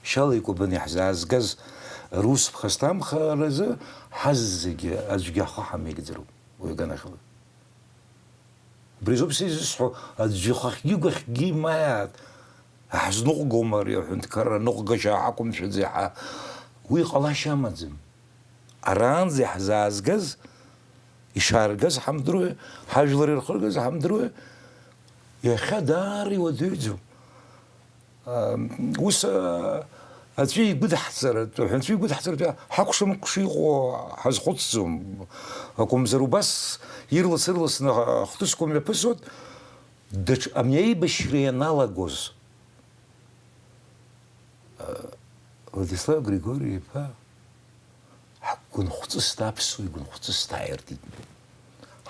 Шьала икәабаны иаҳзаазгаз рус ԥхасҭамхаразы ҳаззегьы аӡәгьы ҳхы ҳамеигӡароуп уи аганахьала. Убри азоуп сизысҳәо, аӡәы ихахьгьы игәахьгьы имааит, ҳазныҟәгома ари аҳәынҭқарра ныҟәгашьа ҳақәымшәаӡеи ҳәа, уи ҟалашьа амаӡам. Араанӡа иаҳзаазгаз, ишааргаз ҳамдыруеи, ҳажәлар ирхыргаз ҳамдыруеи, иахьа даара иуадаҩӡоуп. Ус, а, аӡәы игәыдҳҵаратәы, аҳәынҵәа игәыдҳҵаратәы ҳакәша-мыкәша иҟоу ҳазхәыцӡом. Акәымзар убас ирлас-ырласны ахҭысқәа мҩаԥысуеит, даҽа, ами аибашьра ианалагоз. А, Владислав Григори-иԥа, ҳгәынхәҵысҭа, аԥсуа игәынхәҵысҭа ааиртит.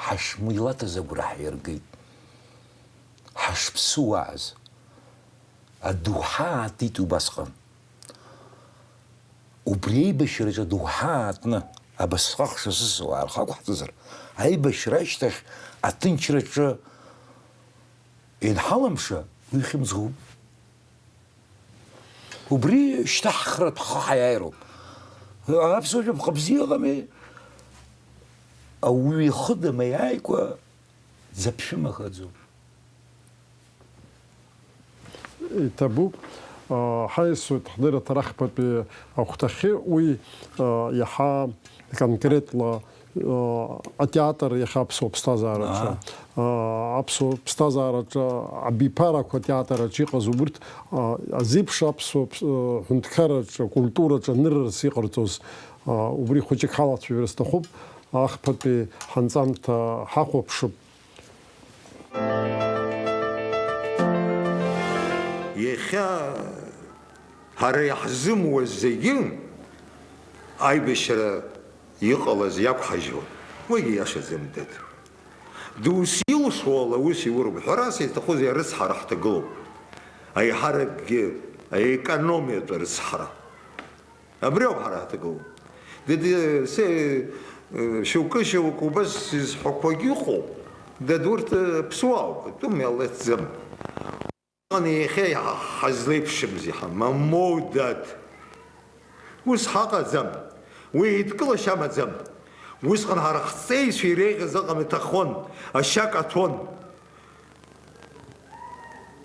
Ҳашмилаҭыз агәра ҳиргеит. Ҳашԥсуааз. Адоуҳа аатит убасҟан. Убри аибашьраҿы адоуҳа аатны, абасҟак шасыс ауаа рхы ақәҳҵазар, аибашьра ашьҭахь аҭынчраҿы ианҳалымша, уи хьымӡӷуп. Убри шьҭаҳхратә ҳхы ҳаиааироуп. Аԥсуа жәаԥҟа бзиа ыҟами, ауаҩы ихы дамаиааикәа дзаԥшәымахаӡом. Иҭабуп, а, ҳаиасуеит ҳдырраҭара ахԥатәи ахәҭахьы, уи, а, иаҳа конкретла Атеатр иахьа аԥсуа ԥсҭазаараҿы, Аа. а, аԥсуа ԥсҭазаараҿы абиԥарақәа атеатр аҿы иҟаз убырҭ, а, азеиԥш аԥсуа ԥс-, а, ҳәынҭқарраҿы, акультураҿы аныррас иҟарҵоз, а, убри хәыҷык ҳалацәажәар сҭахуп, ахԥатәи ҳанҵамҭа ҳахәаԥшып. Иахьа ҳара иаҳзымуа зегьы аибашьра иҟалаз иақәҳажьуан. Уигьы иашаӡам, дад. Дус илшо ала ус иурым. Ҳәарас иаҭахузеи, арыцҳара ҳҭагылоуп. Аиҳаракгьы аекономиатә арыцҳара. Абри ауп ҳара ҳҭагылоу. Дад, се, шьоукы-шьоукы убас изҳәақәагьы ыҟоуп. Дад, урҭ ԥсуаауп, атәым иалаҵӡам. Иҟан иахьа иаҳ-, ҳазлеиԥшымзи ҳа, мамоу, дад! Ус ҳаҟаӡам. Уи еидкылашьа амаӡам. Усҟан ҳара ҳҵеицәа иреиӷьыз ыҟан, иҭахон, ашьа каҭәон.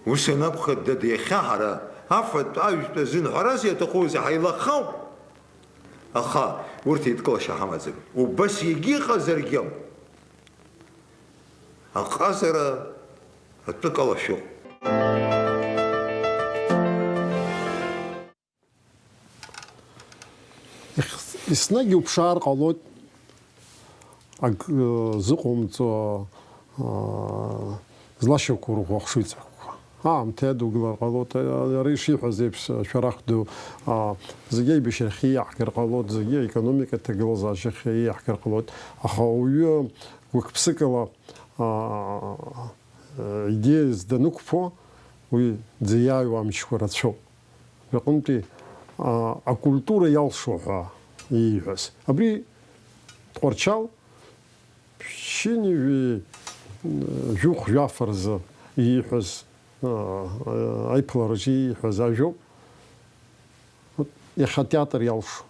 Ус анакәха, дад, иахьа ҳара афатә-ажәтә азын ҳәарас иаҭахузеи, ҳаилахауп. Аха урҭ еидкылашьа ҳамаӡам. Убас егьыҟазаргьы, аҟазара атәы калашәоуп. Еснагь иуԥшаар ҟалоит, ак, э, зыҟоумҵо, э, злашьақәырӷәӷәо ахшыҩҵакқәа. Аамҭа иадугылар ҟалоит, э, иара ишиҳәаз еиԥш, э, шәарах ду, а, зегьы аибашьрахь ииаҳгар ҟалоит, зегьы аекономикатә ҭагылазаашьахь ииаҳгар ҟалоит. Аха ауаҩы гәык-ԥсыкала, а, э, идеиас данықәԥо, уи дзиааиуа амчқәа рацәоуп. Аҟынтәи, а, акультура иалшо ҳәа ииҳәаз. Абри Тҟәарчал ԥшьынҩажәи жәохә-жәаф рзы ииҳәаз, а, а, аиԥылараҿы ииҳәаз ажәоуп. Иахьа атеатр иалшо.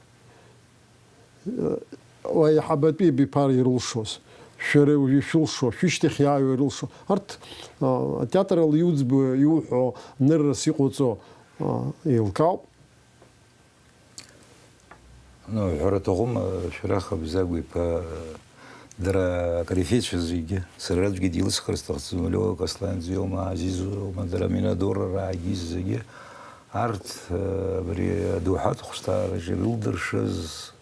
Уа аиҳабатәи абиԥара ирылшоз, шәара уажәы ишәылшо, шәышьҭахь иааиуа ирылшо. Арҭ, а, атеатр ала иуӡбо, иуҳәо, ныррас иҟоуҵо, а, еилкаауп. Ну, ҳәара аҭахума, Шәарах Абзагә-иԥа, дара акорифеицәа зегьы, сара аӡәгьы дилысхыр сҭахӡам, Лиока Асланӡиоума, Азизоума, дара Минадора раагьы зегьы, арҭ, абри адоуҳатә хәышҭаараҿы ирылдыршаз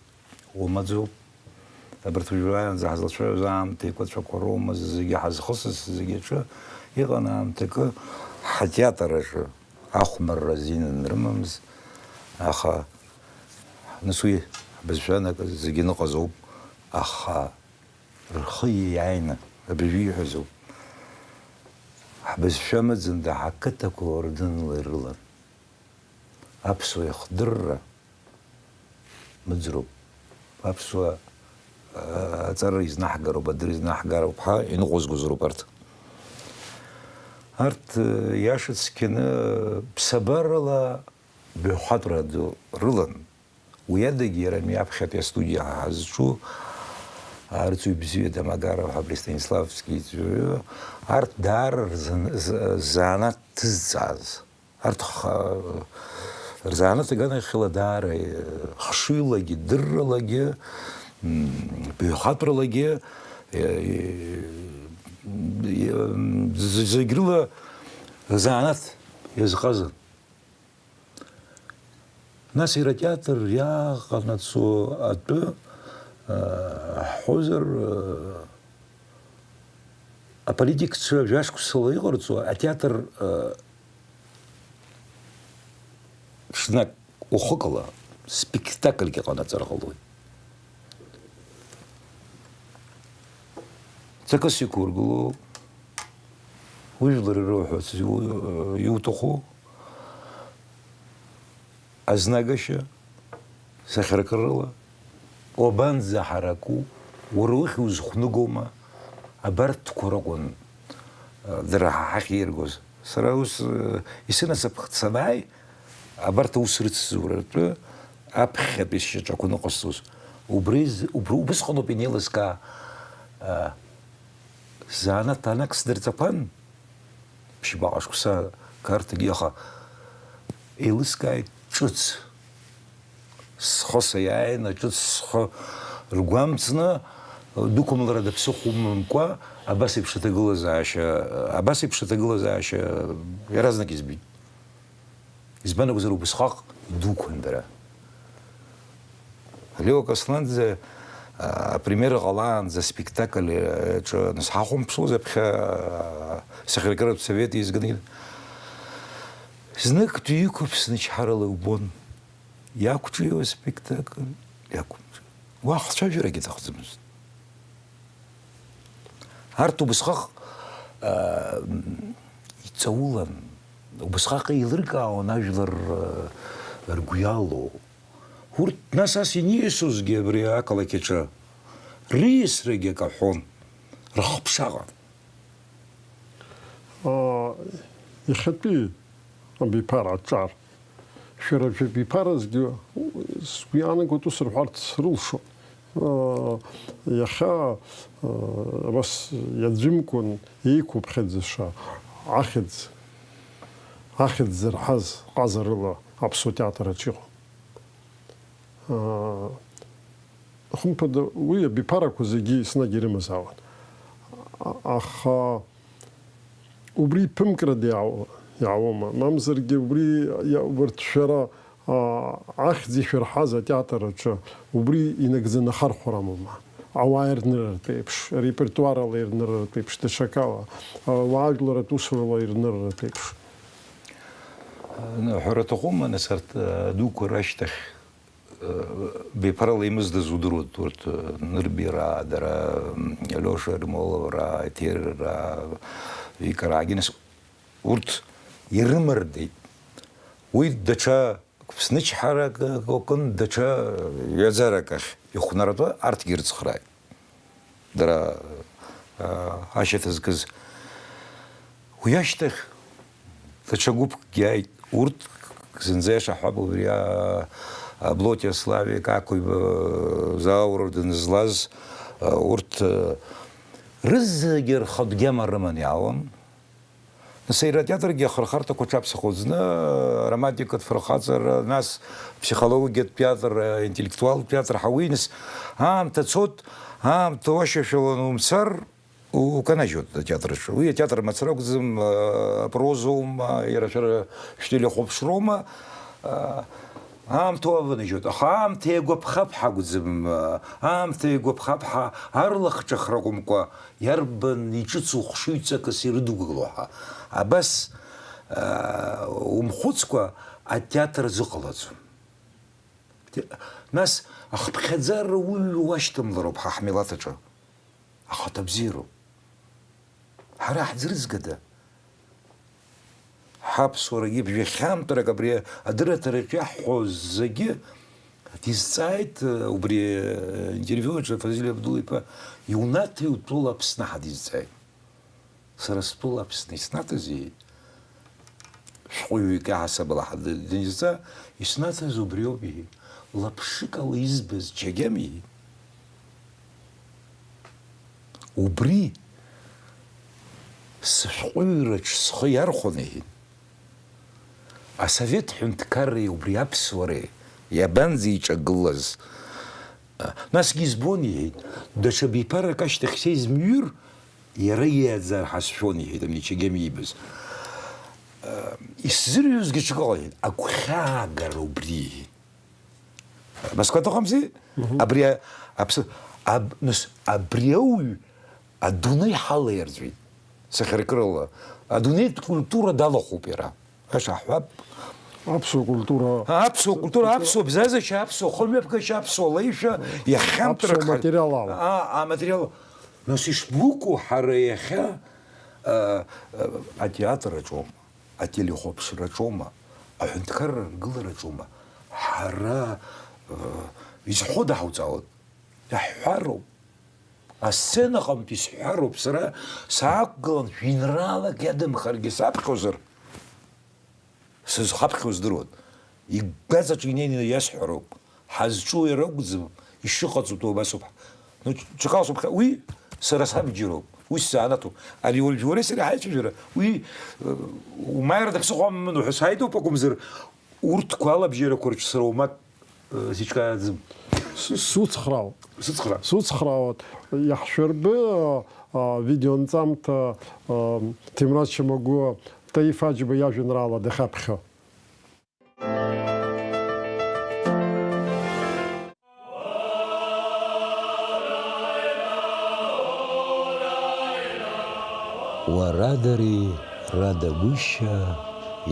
уамаӡоуп. Абарҭ уажәраанӡа ҳазлацәажәоз аамҭа еиқәаҵәақәа роума зегьы ҳазхысыз, зегьы аҿы иҟан аамҭакы ҳатеатр аҿы ахәмарра азин анрымамыз, аха нас уи ҳбызшәа анакы зегьы ныҟазоуп, аха рхы иааины абыржәы ииҳәазоуп. Ҳбызшәа мыӡында ҳақыҭақәа уардынла ирылан. Аԥсуа иахдырра мыӡроуп. Аԥсуа, а, аҵара изнаҳгароуп, адырра изнаҳгароуп ҳәа иныҟәызгоз роуп арҭ. Арҭ, э, иаша цқьаны ԥсабарала баҩхатәра ду рылан. Уи адагьы иара ами аԥхьатәи астудиа ҳазҿу, арҵаҩ бзиа Домогаров ҳәа абри Станиславски иҵаҩы, арҭ даара рзан-, з-, занааҭ ҭызҵааз. Арҭ х-, рзанааҭ аганахьала даара, э, хшыҩлагьы, дырралагьы, м, баҩхатәралагьы, э, э, з-, зегь рыла рзанааҭ иазҟазан. Нас иара атеатр иааҟанаҵо атәы, э, ҳҳәозар, э, аполитикцәа жәашықәсала иҟарҵо атеатр, э, ҽнак уахыкала спектакльгьы ҟанаҵар ҟалоит. Ҵакыс иқәургылоу, ужәлар ирыуҳәарц иу-, иуҭаху азнагашьа, сахьаркырала, уабанӡаҳараку, уара ухьӡ узхәныгоума, абарҭқәа ракәын, э, дара ҳа ҳахь иргоз. Сара ус, э, исынасыԥхт санааи, абарҭ аус рыцзуратәы аԥхьатәи сшьаҿақәа ныҟасҵоз. Убри з-, убри убысҟаноуп инеилыскаа, э, сзанааҭ анак сдырҵақәан, ԥшьбаҟа шықәса Қарҭагьы, аха еилыскааит ҿыц. Схы саиааины, ҿыц схы ргәамҵны, Дықәымларада ԥсыхәа умамкәа, абас еиԥш аҭагылазаашьа, абас еиԥш аҭагылазаашьа иаразнак избеит. Избан акәзар, убысҟак идуқәан дара. Лео Касланӡе, а, апремиера ҟалаанӡа аспектакль, а, аҿы анысҳахәамԥшуаз аԥхьа, а, асахьаркыратә совет еизганы, зныктәи иқәыԥсны чҳарала иубон. Иақәҿиауа аспектакль, иақәымҿио. Уа хцәажәарагьы аҭахӡамызт. Арҭ убысҟак, аа, иҵаулан, убысҟак еилыркаауан ажәлар, аа, ргәы иалоу. Урҭ нас ас иниасозгьы абри ақалақь аҿы, риасрагьы акаҳәон, рыхԥша ыҟан. Аа, иахьатәи абиԥара аҿар. Шәара шәабиԥаразгьы сгәы иаанагоит ус рҳәарц срылшон. Аа, иахьа, аа, абас иаӡәымкәан еиқәыԥхьаӡаша ахьӡ, ахьӡ зырҳаз ҟазарыла аԥсуа театр аҿы иҟоуп. Аа, хымԥада, уи абиԥарақәа зегьы еснагь ирымазаауан. А-, аха убри иԥымкрада иаау-, иаауама? Мамзаргьы убри иа-, убарҭ шәара, аа, ахьӡ ишәырҳаз атеатр аҿы убри инагӡаны ахархәара амоума? Ауаа ирнырратә еиԥш, арепертуарала ирнырратә еиԥш, даҽакала, ауаажәларратә усурала ирнырратә еиԥш. Ҳәара аҭахума, нас, арҭ, а, дуқәа рашьҭахь, а, беиԥарала имыздаз удыруеит, урҭ, а, Нырбераа, дара, м, Алиоша Ермоловраа, Еҭерраа, Вика Рагинс, урҭ ирымардеит. Уи даҽа Аԥсны чҳарак акәын, даҽа ҩаӡарак ахь ихәнаратәы арҭгьы ирыцхрааит. Дара, а, ашьаҭа зкыз. Уи ашьҭахь даҽа гәыԥкгьы ааит. Урҭ зынӡа ишаҳҳәап, убри, а, Аблотиа Славик, Ақәиба Заур дынзлаз, а, урҭ, а, рызегьы рхатә гьама рыманы иаауан. Нас аира атеатргьы ахырхарҭақәа аҽаԥсахуан. Зны аромантикатә фырхаҵара, нас ԥсихологиатә театр, интеллектуалтә театр ҳәа уи, нас аамҭа цот, аамҭа уашьашәала анумцар, у-, уканажьуеит атеатр аҿы. Уи атеатр мацара акәӡам, а, апрозоума, иара шәара шәтелехәаԥшроума, а, аамҭа уаванажьуеит. Аха аамҭа иагәаԥхап ҳәа акәӡам, а, аамҭа иагәаԥхап ҳәа арлахҿыхра акәымкәа, Иарбан иҿыцу хшыҩҵакыс ирыдугыло ҳәа. Абас, аа, умхәыцкәа атеатр азыҟалаӡом. Те-, нас, ахыԥхьаӡара уҩуа уашьҭамлароуп ҳа ҳмилаҭ аҿы. Ахаҭа бзиароуп. Ҳара ҳӡрызгада? Ҳаԥсуарагьы жәахьантәрак абри адырраҭараҿ иаҳҳәо зегьы дизҵааит, убри аинтервиу аҿы Фазиль Абдулла-иԥа, иунаҭеи утәыла Аԥсны ҳәа дизҵааит. Сара стәыла Аԥсны иснаҭаз, иҳәеит. Шәҟәыҩҩык иаҳасабала ҳа-, данизҵаа, иснаҭаз убриоуп, иҳәеит. Лаԥшыкала избаз чегем, иҳәеит. Убри сышәҟәыҩҩраҿ схы иархәон, иҳәеит. Асовет ҳәынҭқарреи убри аԥсуареи иабанӡеиҿагылаз? Насгьы избон, иҳәеит, даҽа биԥарак ашьҭахь сеизмҩыр, иара иеиаӡар ҳәа сшәон, иҳәеит, ани чегем иибаз. Исзырҩызгьы ҽакыҟан, иҳәеит, агәхьаагара убри, иҳәеит. Абасҟак ыҟамзи? Мгм. Абри а-, аԥсы-, аб-, нас, абри ауаҩ адунеи ҳалаирӡәеит, сахьаркырала. Адунеитә культура далахәуп иара. Аша ҳҳәап. Аԥсуа культура. Аԥсуа культура, аԥсуа бзазашьа, аԥсуа хымҩаԥгашьа, аԥсуа леишәа, иахьхьамҭарак аԥсуа ҳа-, материал ала. А, аматериал. Нас ишбукәу ҳара иахьа, а, а, атеатр аҿоума, ателехәаԥшра аҿоума, аҳәынҭқарра аргылара аҿоума, ҳара, а, изҳәо даҳауҵаауан. Иаҳҳәароуп. Асценаҟынтә исҳәароуп, сара саақәгылан, жәеинраалак иадамхаргьы саԥхьозар, сызхаԥхьо здыруан. Игәаҵаҿы инеины иасҳәароуп. Ҳазҿу иара акәӡам, ишыҟаҵатәу убасоуп. Ну, ҽакала сыԥхьа-, уи сара сабџьароуп, уи сзанааҭуп. Ари уажә уареи сареи ҳаицәажәара, уи, э, умааира даԥсыхәа амамын уҳәа сааидоуп акәымзар, урҭқәа алабжьарақәа рҿы сара уамак, э, сиҿкааӡам. Суцхраауеит. Суцхраауеит. Иаҳшәырбы, а, видеонҵамҭа, а, Ҭемраз Чамагәуа Таиф Аџьба иажәеинраала дахьаԥхьо. Уарадари радагәышьа,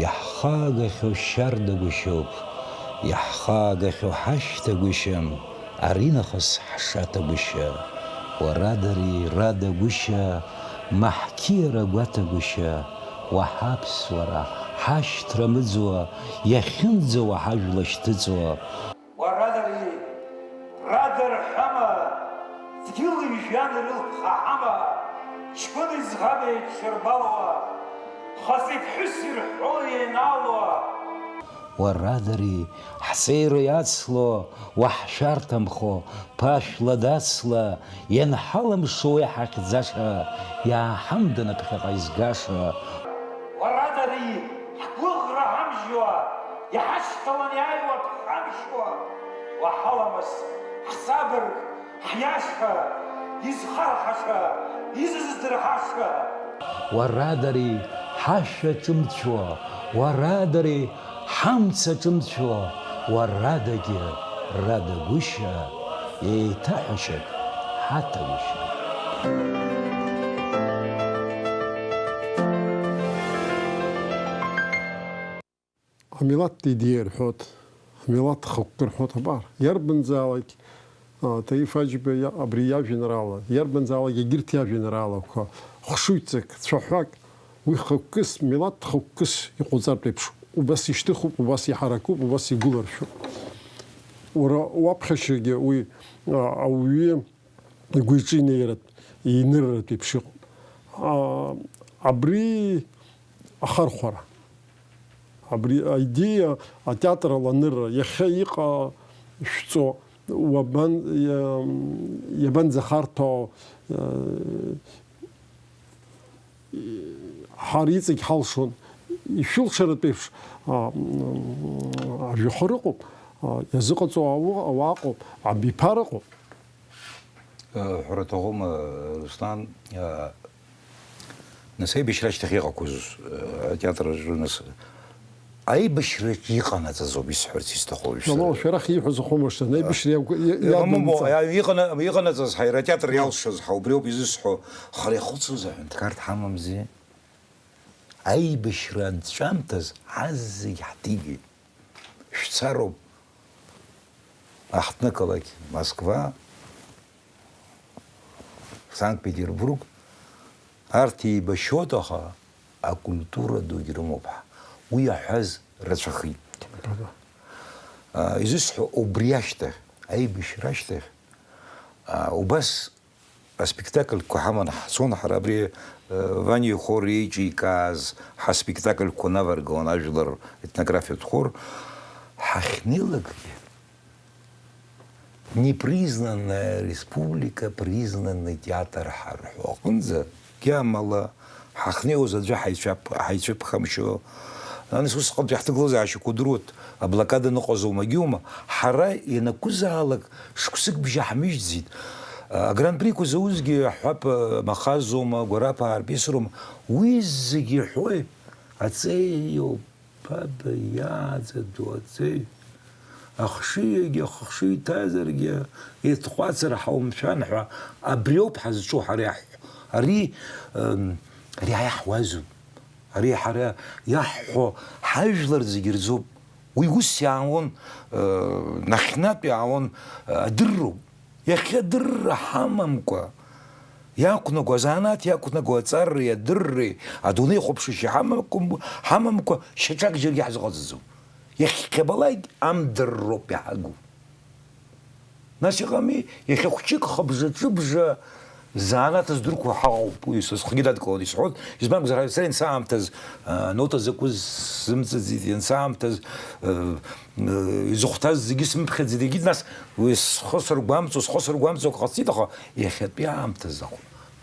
иаҳхаагахьоу шьардагәышьоуп, иаҳхаагахьоу ҳашьҭагәышьам, аринахыс ҳшаҭагәышьа. Уарадари радагәышьа, маҳқьиара гәаҭагәышьа, уаҳа аԥсуара, ҳашьҭра мыӡуа, иахьынӡауа ҳажәла шьҭыҵуа. Уарадари, радарҳәама, дгьыли жәҩани рылԥха ҳама, ҷкәыни ӡӷаби еидшырбалуа, хазеи ԥҳәыси рҳәо еинаалуа. Уарадари, ҳҵеира иацло, уаҳшәарҭамхо, ԥашәла дацла, ианҳалымшо уи ҳахьӡаша, иааҳамданы ԥхьаҟа изгаша. Уарадари, ҳгәыӷра ҳамжьуа, иҳашьҭалан иааиуа ԥхамшьуа, уаҳаламыс, ҳсабырг, ҳиашха, изхарҳаша, изыздырҳаша. Уарадари, ҳашәа ҿымцәо, уарадари, ҳамца ҿымцәо, уарадагьы радагәышьа, еиҭаҳәашьак ҳаҭагәышьа. Амилаҭ идеиа рҳәоит, амилаҭ хықәкы рҳәоит, абар, иарбанзаалак, а, Таиф Аџьба иа-, абри иажәеинраала, иарбанзаалак егьырҭ иажәеинраалақәа, хшыҩҵак, цәаҳәак, уи хықәкыс, милаҭ хықәкыс иҟоуҵартә еиԥш, убас ишьҭыхуп, убас иҳаракуп, убас игәыларшәуп. Уара уаԥхьашьагьы уи, а, ауаҩы игәы-иҿы инеиратә, инырратә еиԥш иҟоуп. А, абри ахархәара. Абри аидеиа атеатр аланырра, иахьа иҟашәҵо, уабан-, иа-, иабанӡахарҭәаау, э, ҳара иҵегь ҳалшон, ишәылшаратә еиԥш, а, м, ажәахәа рыҟоуп, а, иазыҟаҵоу ауа-, ауаа ыҟоуп, абиԥара ыҟоуп. Ҳәара аҭахума, Руслан, нас аибашьра ашьҭахь иҟақәоу атеатр аҿы, нас аибашьраҿ иҟанаҵаз ауп исҳәарц исҭаху. Шәара, шәара ииҳәаз ахәамаршҭ, аибашьра иагу-, иа-, иа-, иагу-, иҟана-, иҟанаҵаз ҳаира атеатр иалшаз ҳа убриоуп изысҳәо, хара ихәыцуаз аҳәынҭқарҭ ҳамамзи? Аибашьра анҵәамҭаз ҳазегь ҳҭигеит. Шәцароуп. Аҳҭнықалақь Москва, Санкт-Петербург, арҭ еибашьуеит, аха акультура дугь рымоуп ҳәа. Уи аҳәаз рацәахеит. Изысҳәо, убри ашьҭахь, аибашьра ашьҭахь, а, убас аспектакльқәа ҳаман ҳцон ҳара абри, э, Ваниа ихор еиҿикааз ҳаспектакльқәа наваргалон ажәлар етнографиатә хор. Ҳахьнеилакгьы, непризнанная республика, признанный театр ҳарҳәо аҟынӡа, гьамала ҳахьнеиуаз аӡәы ҳаицәап-, ҳаицәыԥхамшьо. Аныс усҟантәи ҳҭагылазаашьақәа удыруеит, аблокада ныҟәазоума, егьиума, ҳара ианакәызаалак шықәсык бжьы ҳмыжьӡеит. Агран-приқәа заузгьы ҳҳәап, Махазоума, Гәараԥаа рпиесароума, уи зегьы иҳәои, аҵеиоуп, баба, иааӡаду аҵеи. Ахшыҩгьы, ахшыҩ ҭазаргьы, еҭҟәацыр ҳаумшәан ҳәа, абриоуп ҳазҿу ҳара иаҳҳәо. Ари, м, ари иаҳуазу? Ари ҳара иаҳҳәо ҳажәлар зегьы рзоуп. Уи ус иаауан, э, нахьнатә иаауан, э, адырроуп. Иахьа адырра ҳамамкәа, иақәнаго, азанааҭ иақәнаго аҵареи адырреи, адунеи хәаԥшышьа ҳамамкәа, ҳамамкәа, шьаҿак џьаргьы ҳзыҟаҵаӡом. Иахьхьабалак амдырроуп иаҳагу. Нас иҟами, иахьа хәҷык хыбжа-ҿыбжа занааҭ здырқәо ҳаҟоуп, уи са схгьы дадкыланы исҳәоит, избан акәзар, сара иансаамҭаз, а, нота закәыз сзымҵаӡеит, иансаамҭаз, а, а, изыхәҭаз зегьы сымԥхьаӡеит, егьит нас уи схы сыргәамҵуа, схы сыргәамҵуа ак ҟасҵеит, аха иахьатәи аамҭазы аҟны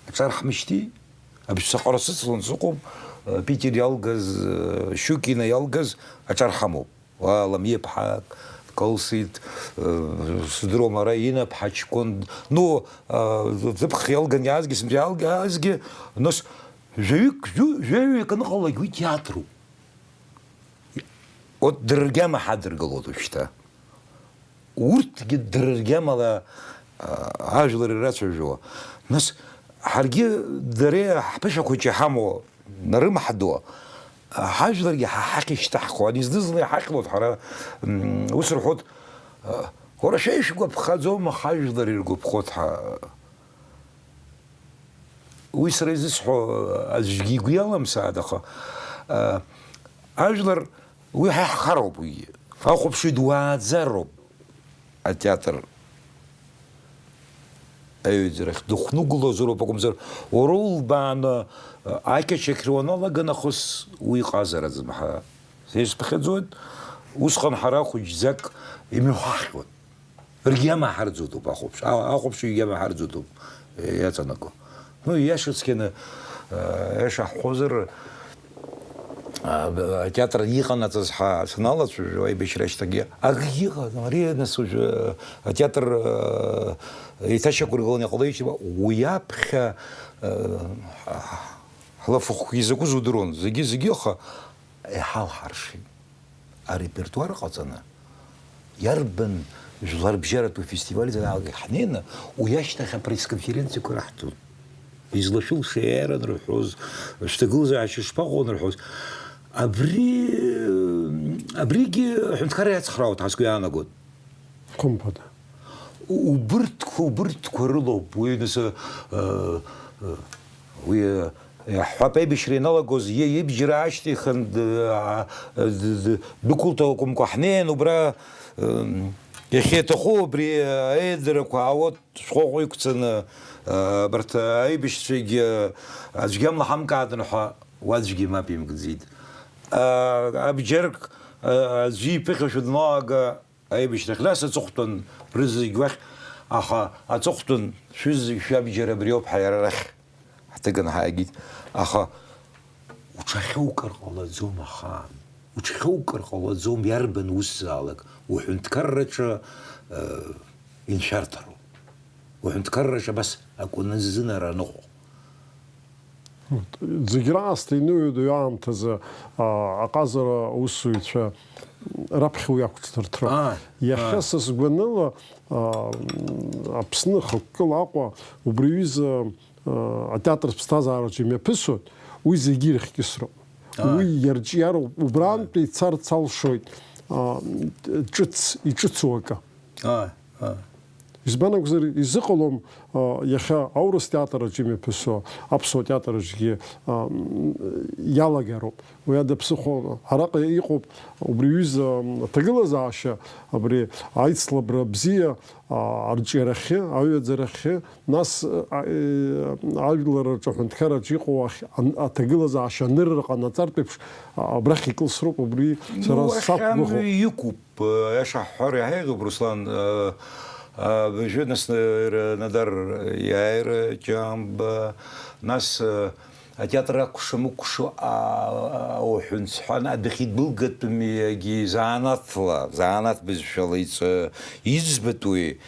аҿар ҳмышьҭи, абжьцаҟара сыцлон сыҟоуп, а, Питер иалгаз, а, Щукина иалгаз аҿар ҳамоуп. Уа, Ламиаԥҳак, Кылсит, э, сдыруам, ара инап ҳаҷкәын, ну, э, зыԥх иалган иаазгьы, сынтәа иаалгазгьы, нас жәаҩык, жәу-, жәаҩык аныҟалак уи театруп. От дыргьама ҳадыргылоит уажәшьҭа. Урҭгьы дыргьамала, э, ажәлар ирацәажәо. Нас ҳаргьы дареи ҳԥышәа хәыҷы иҳамоу нарымҳадо, ҳажәларгьы ҳа ҳахь ишьҭаҳхуан, изнызлеи ҳахьлоит ҳара, м, ус рҳәоит, уара шәа ишәгәаԥхаӡома, ҳажәлар иргәаԥхоит ҳәа. Уи сара изысҳәо аӡәгьы игәы иалам сааит, аха, а, ажәлар уи ҳа иаҳхароуп, уигьы. Ахәаԥшҩы дуааӡароуп атеатр аҩаӡарахь дыхәнагылозароуп акәымзар, уара улбааны, а, ақьачақьра уаналага нахыс уи иҟазараӡам ҳара. Исԥхьаӡоит, усҟан ҳара хәыҷӡак имҩахәаҳхьуан. Ргьама ҳарӡуатәуп ахәаԥш-, а-, ахәаԥшҩы игьама ҳарӡуатәуп, э, иаҵанаго. Ну, иашацқьаны, э, иаша ҳҳәозар, а, б-, атеатр иҟанаҵаз ҳа саналацәажәо, аибашьра ашьҭахьгьы акгьы ыҟаӡам. Ари, нас, уажәы атеатр, э, еиҭашьақәыргыланы иҟалеижьҭеи, уи аԥхьа, э, ҳ-, ҳ-, ҳлафахәгьы закәыз удыруан, зегьы-зегьы, аха иҳалҳаршеит. Арепертуар ҟаҵаны, иарбан жәларбжьаратәу фестиваль занаалак ҳнеины, уи ашьҭахь апресс-конференциақәа раҳҭон. Излашәылша иааира анырҳәоз, шәҭагылазаашьа шԥаҟоу анырҳәоз, абри, абригьы аҳәынҭқарра иацхраауеит ҳәа сгәы иаанагоит. Хымԥада. Убырҭқәа, убырҭқәа рылоуп. Уи нас, э, э, уи, э, иаҳҳәап, аибашьра ианалагоз, и-, ибжьара аашьҭихын, д-, а, д-, д-, дәықәылҭа акәымкәа ҳнеин, убра, э, иахьа иаҭаху убри, э, аиадарақәа аауеит шәҟәыҟәа иқәҵаны, э, абарҭ аибашьцәагьы, э, аӡәгьы амла ҳамкаатын ҳәа уа аӡәгьы мап имкӡеит. Э, абџьарк, э, аӡәы иԥыхьашәа даналага, аибашьрахь, нас аҵыхәтәан рызегь уахь, аха аҵыхәтәан шәызегь шәабџьар абриоуп ҳәа иара арахь ҳҭыганы ҳааигеит. Аха уҽахьоукыр ҟалаӡом ахаан, уҽхьоукыр ҟалаӡом иарбан усзаалак, уҳәынҭқарраҿы, э, иншәарҭароуп. Уҳәынҭқарраҿы абас акәанызынара аныҟоу. Зегь раасҭа иныҩуа аамҭазы, а, аҟазара аусзуҩцәа раԥхьа уи ақәҿдырҭроуп. Ааи, иахьа ааи. Са сгәаныла, а, Аԥсны хықәкыла Аҟәа убри аҩыза, а, атеатр ԥсҭазаараҿы имҩаԥысуеит, уи зегьы ирыхькьысроуп. Ааи. Уи иарҿиароуп, убрантәи ицарц алшоит, а, ҿыц, иҿыцу акы. Ааи, ааи. Избан акәзар, изыҟалом, а, иахьа аурыс театр аҿы имҩаԥысуа аԥсуа театр аҿгьы, а, м, иалагароуп. Уи ада ԥсыхәа араҟа иҟоуп, убри аҩыза, м, аҭагылазаашьа, абри аицлабра бзиа, а, арҿиарахьы, аҩаӡарахьы, нас, а, э, ажәлар рҿы аҳәынҭқарраҿы иҟоу ахь-, ан-, аҭагылазаашьа анырра ҟанаҵартә еиԥш, а, абрахь икылсроуп, убри сара Ну, сақәгәыӷуп. Уахь амҩа иқәуп. Аиаша ҳҳәар иаҳа еиӷьуп, Руслан. Абыржәы нас, Надар иааира, Ҷамба, нас атеатр акәша-мыкәша, ауҳәынҵәҳәа адәахьы идәылгатәым, егьи занааҭла, занааҭ бызшәала иҵ-, иӡбатәуи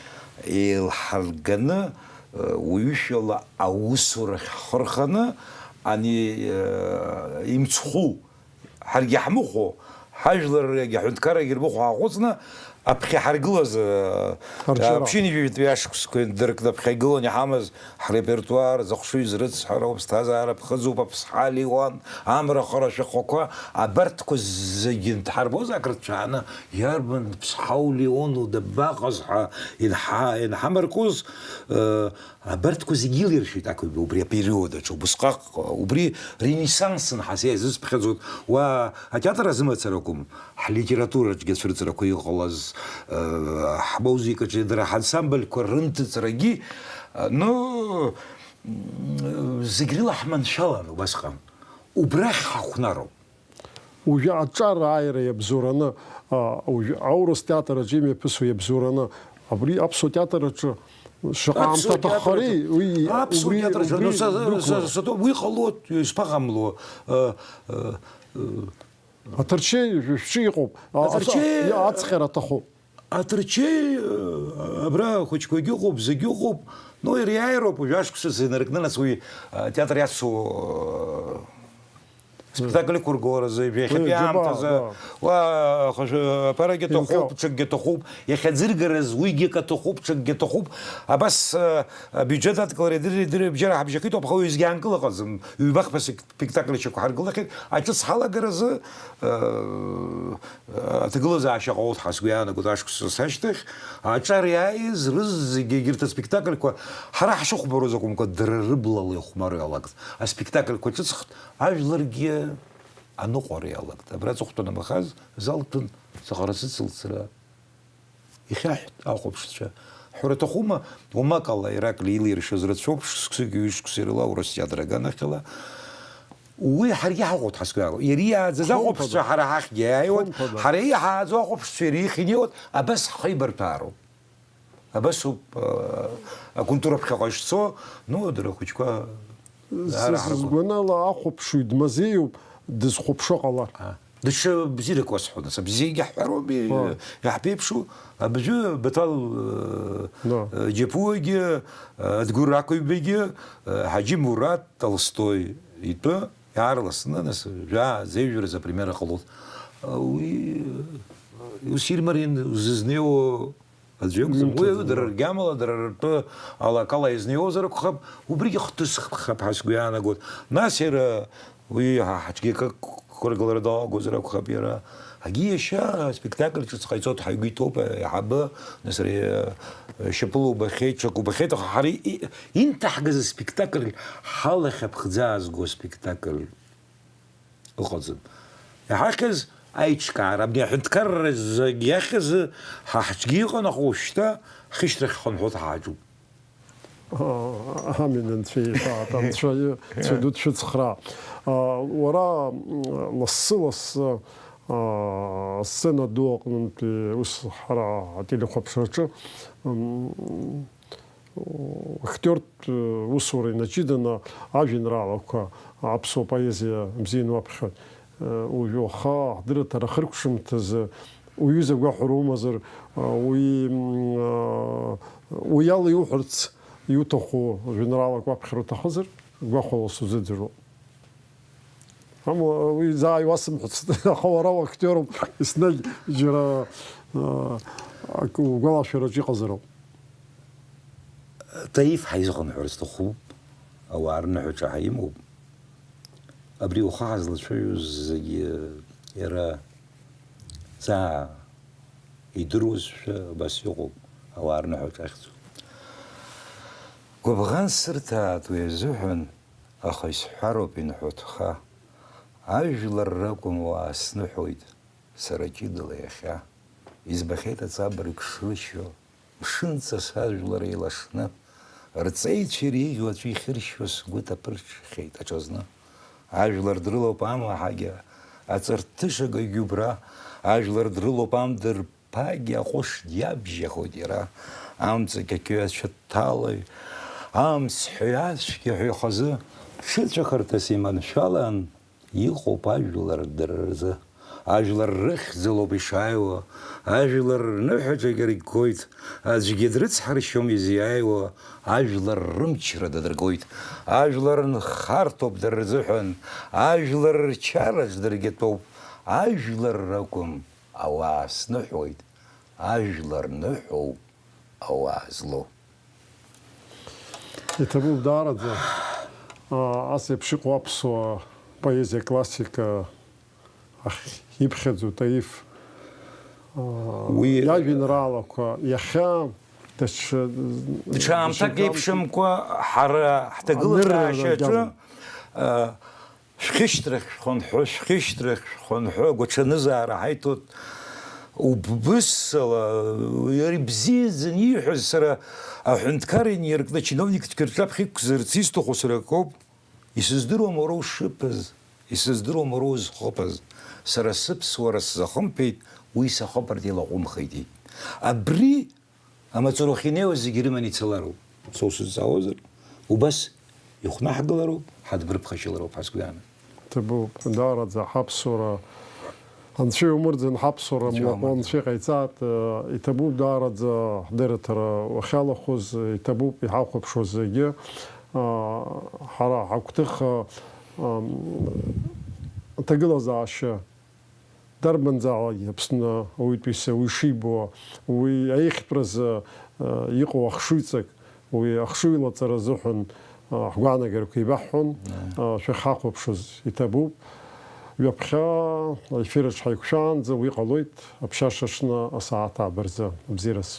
еилҳарганы, уаҩышәала аусурахь ҳхы рханы, ани имцхәу, ҳаргьы ҳмыхәо, ҳажәларрагьы аҳәынҭқаррагьы рмыхәо ҳаахәыцны, аԥхьа ҳаргылаз, э, Арҿиара. Аԥшьынҩажәатәи ашықәсқәа инаркны аԥхьа игылан иҳамаз ҳрепертуар, зыхшыҩ зрыцҳароу, аԥсҭазаара ԥхыӡуп, Аԥсҳа Леуан, Амра хара шәахәақәа, абарҭқәа зегьы нҭҳарбоз ақырҭцәа ааны, иарбан Ԥсҳау Леону дабаҟаз ҳәа инҳа-, инҳамаркуз, э, Абарҭқәа зегьы илиршәеит ақәаб убри апериод аҿы, убысҟак, убри ренессанс ҳәа са иазысԥхьаӡоит, уа атеатр азымацара акәым, ҳлитератураҿгьы ацәырҵрақәа иҟалаз, э, ҳмузыкаҿы дара ҳансамбльқәа рынҭыҵрагьы, э, ну, м, зегь рыла ҳманшәалан убасҟан. Убрахь ҳахәнароуп. Уажәы аҿар ааира иабзоураны, а, уажәы аурыс театр аҿы имҩаԥысуа иабзоураны, абри аԥсуа театр аҿы шаҟа Аԥсуа аамҭа театр аҭаххари, аҿы, уи, аԥсуа убри, театр аҿы, убри ну, са, са, дәықәло. Са, са, уи ҟалоит, исԥаҟамло, э, э, э. Аҭарчеи шәы-, шәҿы иҟоуп. А, Аҭарчеи, ацҟьара аҭахуп. Аҭырчеи, э, абра ахәыҷқәагьы ыҟоуп, зегьы ыҟоуп. Ну, ириааироуп, уажә ашықәсазы инаркны, нас уи, э, атеатр иацу, э, спектакльқәа ргоразы, жәахьатәи Уи џьабаа, аамҭазы, да. Уа, хәажә-, аԥарагьы Инкьо. Аҭахуп, ҽакгьы аҭахуп, иахьа аӡыргараз уигьы акы аҭахуп, ҽакгьы аҭахуп. Абас, э, абиуџьет адкылара идырра-, идырра-, бџьара ҳабжьахеит ауп, аха уаҩызгьы аанкылаҟаӡам. Ҩбахԥа сек-, спектакльчақәа ҳаргылахьеит, аҿыц ҳалагаразы, э, Аҭагылазаашьа ҟалоит ҳәа сгәы иаанагоит ашықәс сашьҭахь, аҿар иааиз рызегьы егьырҭ аспектакльқәа ҳара ҳшыхәмаруаз акәымкәа, дара рыблала ихәмаруа иалагт. Аспектакльқәа ҿыцхт, ажәларгьы аныҟәара иалагт. Абра аҵыхәтәан амахаз зал ҭәын, саҟара сыцылцра ихьаҳәт ахәаԥшцәа. Ҳәара аҭахума, уамак ала Ираклиа илиршаз рацәоуп, шықәсыки ҩышықәсеи рыла Урыс театр аганахьала. Уи ҳаргьы ҳаҟоуп ҳазгәаауа. Иара иааӡаз Хымԥада. Ахәаԥшцәа ҳара ҳахьгьы иааиуан, Хымԥада. Ҳара иҳааӡо ахәаԥшцәа иара ихь инеиуан, абас ҳхы еибарҭәаароуп. Абас ауп, а, акультура ԥхьаҟа ишцо, ну, дара ахәыҷқәа Са ара ҳаргәы. Сызгәанала, ахәаԥшҩы дмазеиуп, дызхәаԥшо ҟалар. А, даҽа бзиарак уасҳәон, нас, абзиагьы ҳҳәароуми, Уа. Иаҳԥеиԥшу, абжәы Баҭал, э, Да. Э, Џьапуагьы, э, Адгәыр Рақәибагьы, э, Ҳаџьы Мураҭ Толстой итәы иаарласны, нас, жәаа, зеижәразы апремиера ҟалоит. Э, уи, э, ус ирмариан узызнеиуа Аӡәы иакәӡам, уи Имҭаӡам, дара да. Ргьамала, дара ртәы алакала изнеиуазар акәхап, убригьы хҭысхап ҳәа сгәы иаанагоит. Нас иара уи ҳа-, ҳаҿгьы акы қәыргылара далагозар акәхап иара. Егьи иашьа аспектакль ҿыц ҟаиҵоит ҳәа игәы иҭоуп аиҳабы, нас ари, э, шьапыла убахьеит, ҽак убахьеит, аха ҳара и-, инҭаҳгаз аспектакль ҳалахь аԥхӡы аазго аспектакль. Ыҟаӡам. Иҳахьыз аиҿкаара, абни аҳәынҭқарра зегь иахьыз ҳа ҳҿгьы иҟан, аха уажәшьҭа ҳхьышьҭрахь ҳхынҳәуа ҳааҿуп. Амин, анцәа иҳәаат, анцәа, анцәа ду дшәыцхраа. А, уара, м, лассы-лассы, а, асцена ду аҟнынтәи ус ҳара ателехәаԥшраҿы, м, Актиортә, э, усура инаҷыданы ажәеинраалақәа аԥсуа поезиа бзианы уаԥхьоит. Э, уажә уаха ҳдырраҭара хыркәшамҭазы уҩыза гәахәара умазар, э, уи, м, э, уи ала иуҳәарц иуҭаху жәеинраалак уаԥхьар уҭахызар, гәахәала сузыӡырҩуеит. Амала уи заа иуасымҳәацт, аха уара уактиоруп, еснагь џьара, а, акы угәалашәараҿ иҟазароуп. Таиф ҳаизыҟамҳәар сҭахуп, ауаа рныҳәаҿа ҳаимоуп. Абри ухы ҳазлацәажәоз зегьы иара заа идыруазшәа абас иҟоуп, ауаа рныҳәаҿа ахьӡуп. Гәыбӷан сырҭааит уи азыҳәан, аха исҳәароуп инҳәатәха. Ажәлар ракәым уаа сныҳәоит, сара ҷыдала иахьа. Избахьеит аҵабырг шрышьо, мшынҵас ажәлар еилашны. Рҵеицәа иреиӷьу аӡәы ихьыршьуа сгәы ҭаԥырҽхьеит аҽазны. Ажәлар дрылоуп амаҳагьа, аҵарҭышагагь убра, ажәлар дрылоуп амдыр Ԥагьа аҟәыш диабжьахоит иара, амҵ қьақьуа ацәа дҭалои, амцҳәаҩ ацәгьаҳәа ихазы ҽыцәахарҭас иманшәалан иҟоуп ажәлар дара рзы. Ажәлар рыхьӡалоуп ишааиуа, ажәлар рныҳәаҿагьы ргоит, аӡәгьы дрыцҳаршьом изиааиуа, ажәлар рымчра дадыргоит, ажәлар нхарҭоуп дара рзыҳәан, ажәлар рчараҿ даргьы тәоуп, ажәлар ракәым. Ауаа сныҳәоит, ажәлар ныҳәоуп ауаа злоу. Иҭабуп даараӡа, а, ас еиԥш иҟоу аԥсуа поезиа классика ахь иԥхьаӡоу Таиф, а, Уи иажәеинраалақәа иахьа даҽа, Даҽа аамҭак даҽа еиԥшымкәа ҳара ҳҭагылазаашьаҿы, анырра а, Шәхьышьҭрахь шәхынҳәы, шәхьышьҭрахь шәхынҳәы, агәаҽанызаара ҳаиҭоит. Убысала, иара ибзиаӡаны ииҳәаз, сара аҳәынҭқар иниркны, ачиновник цәгьа рҿаԥхьа иқәзырц исҭаху сара акоуп. Исыздыруам уара ушыԥаз, исыздыруам уара узхыԥаз. Сара сыԥсуара сзахымԥеит, уи сахыԥарҭа илаҟәымхеитеи. Абри Амаҵура уахьнеиуа зегьы ирыманы ицалароуп. Са усзҵаауазар, убас ихәнаҳгалароуп, ҳадбырԥхашьалароуп ҳазгәааны. Ҭабуп, даараӡа ҳаԥсуара Анцәа иумырӡын, ҳаԥсуара млаҟәы Анцәа иҟаиҵааит. Иҭабуп даараӡа ҳдырраҭара уахьалахәыз, иҭабуп иҳахәаԥшуаз зегьы. Ҳара ҳагәҭыха, ам, аҭагылазаашьа дарбанзаалак Аԥсны ауаҩытәыҩса уи шибо, уи аихтәразы, а, иҟоу ахшыҩҵак, уи ахшыҩлаҵара азыҳәан, а, ҳгәаанагарақәа еибаҳҳәон. А, шәахьҳахәаԥшыз иҭабуп. Ҩаԥхьа аефир аҿы ҳаиқәшәаанӡа уи ҟалоит, аԥшьаша аҽны асааҭ ааба рзы. Абзиараз.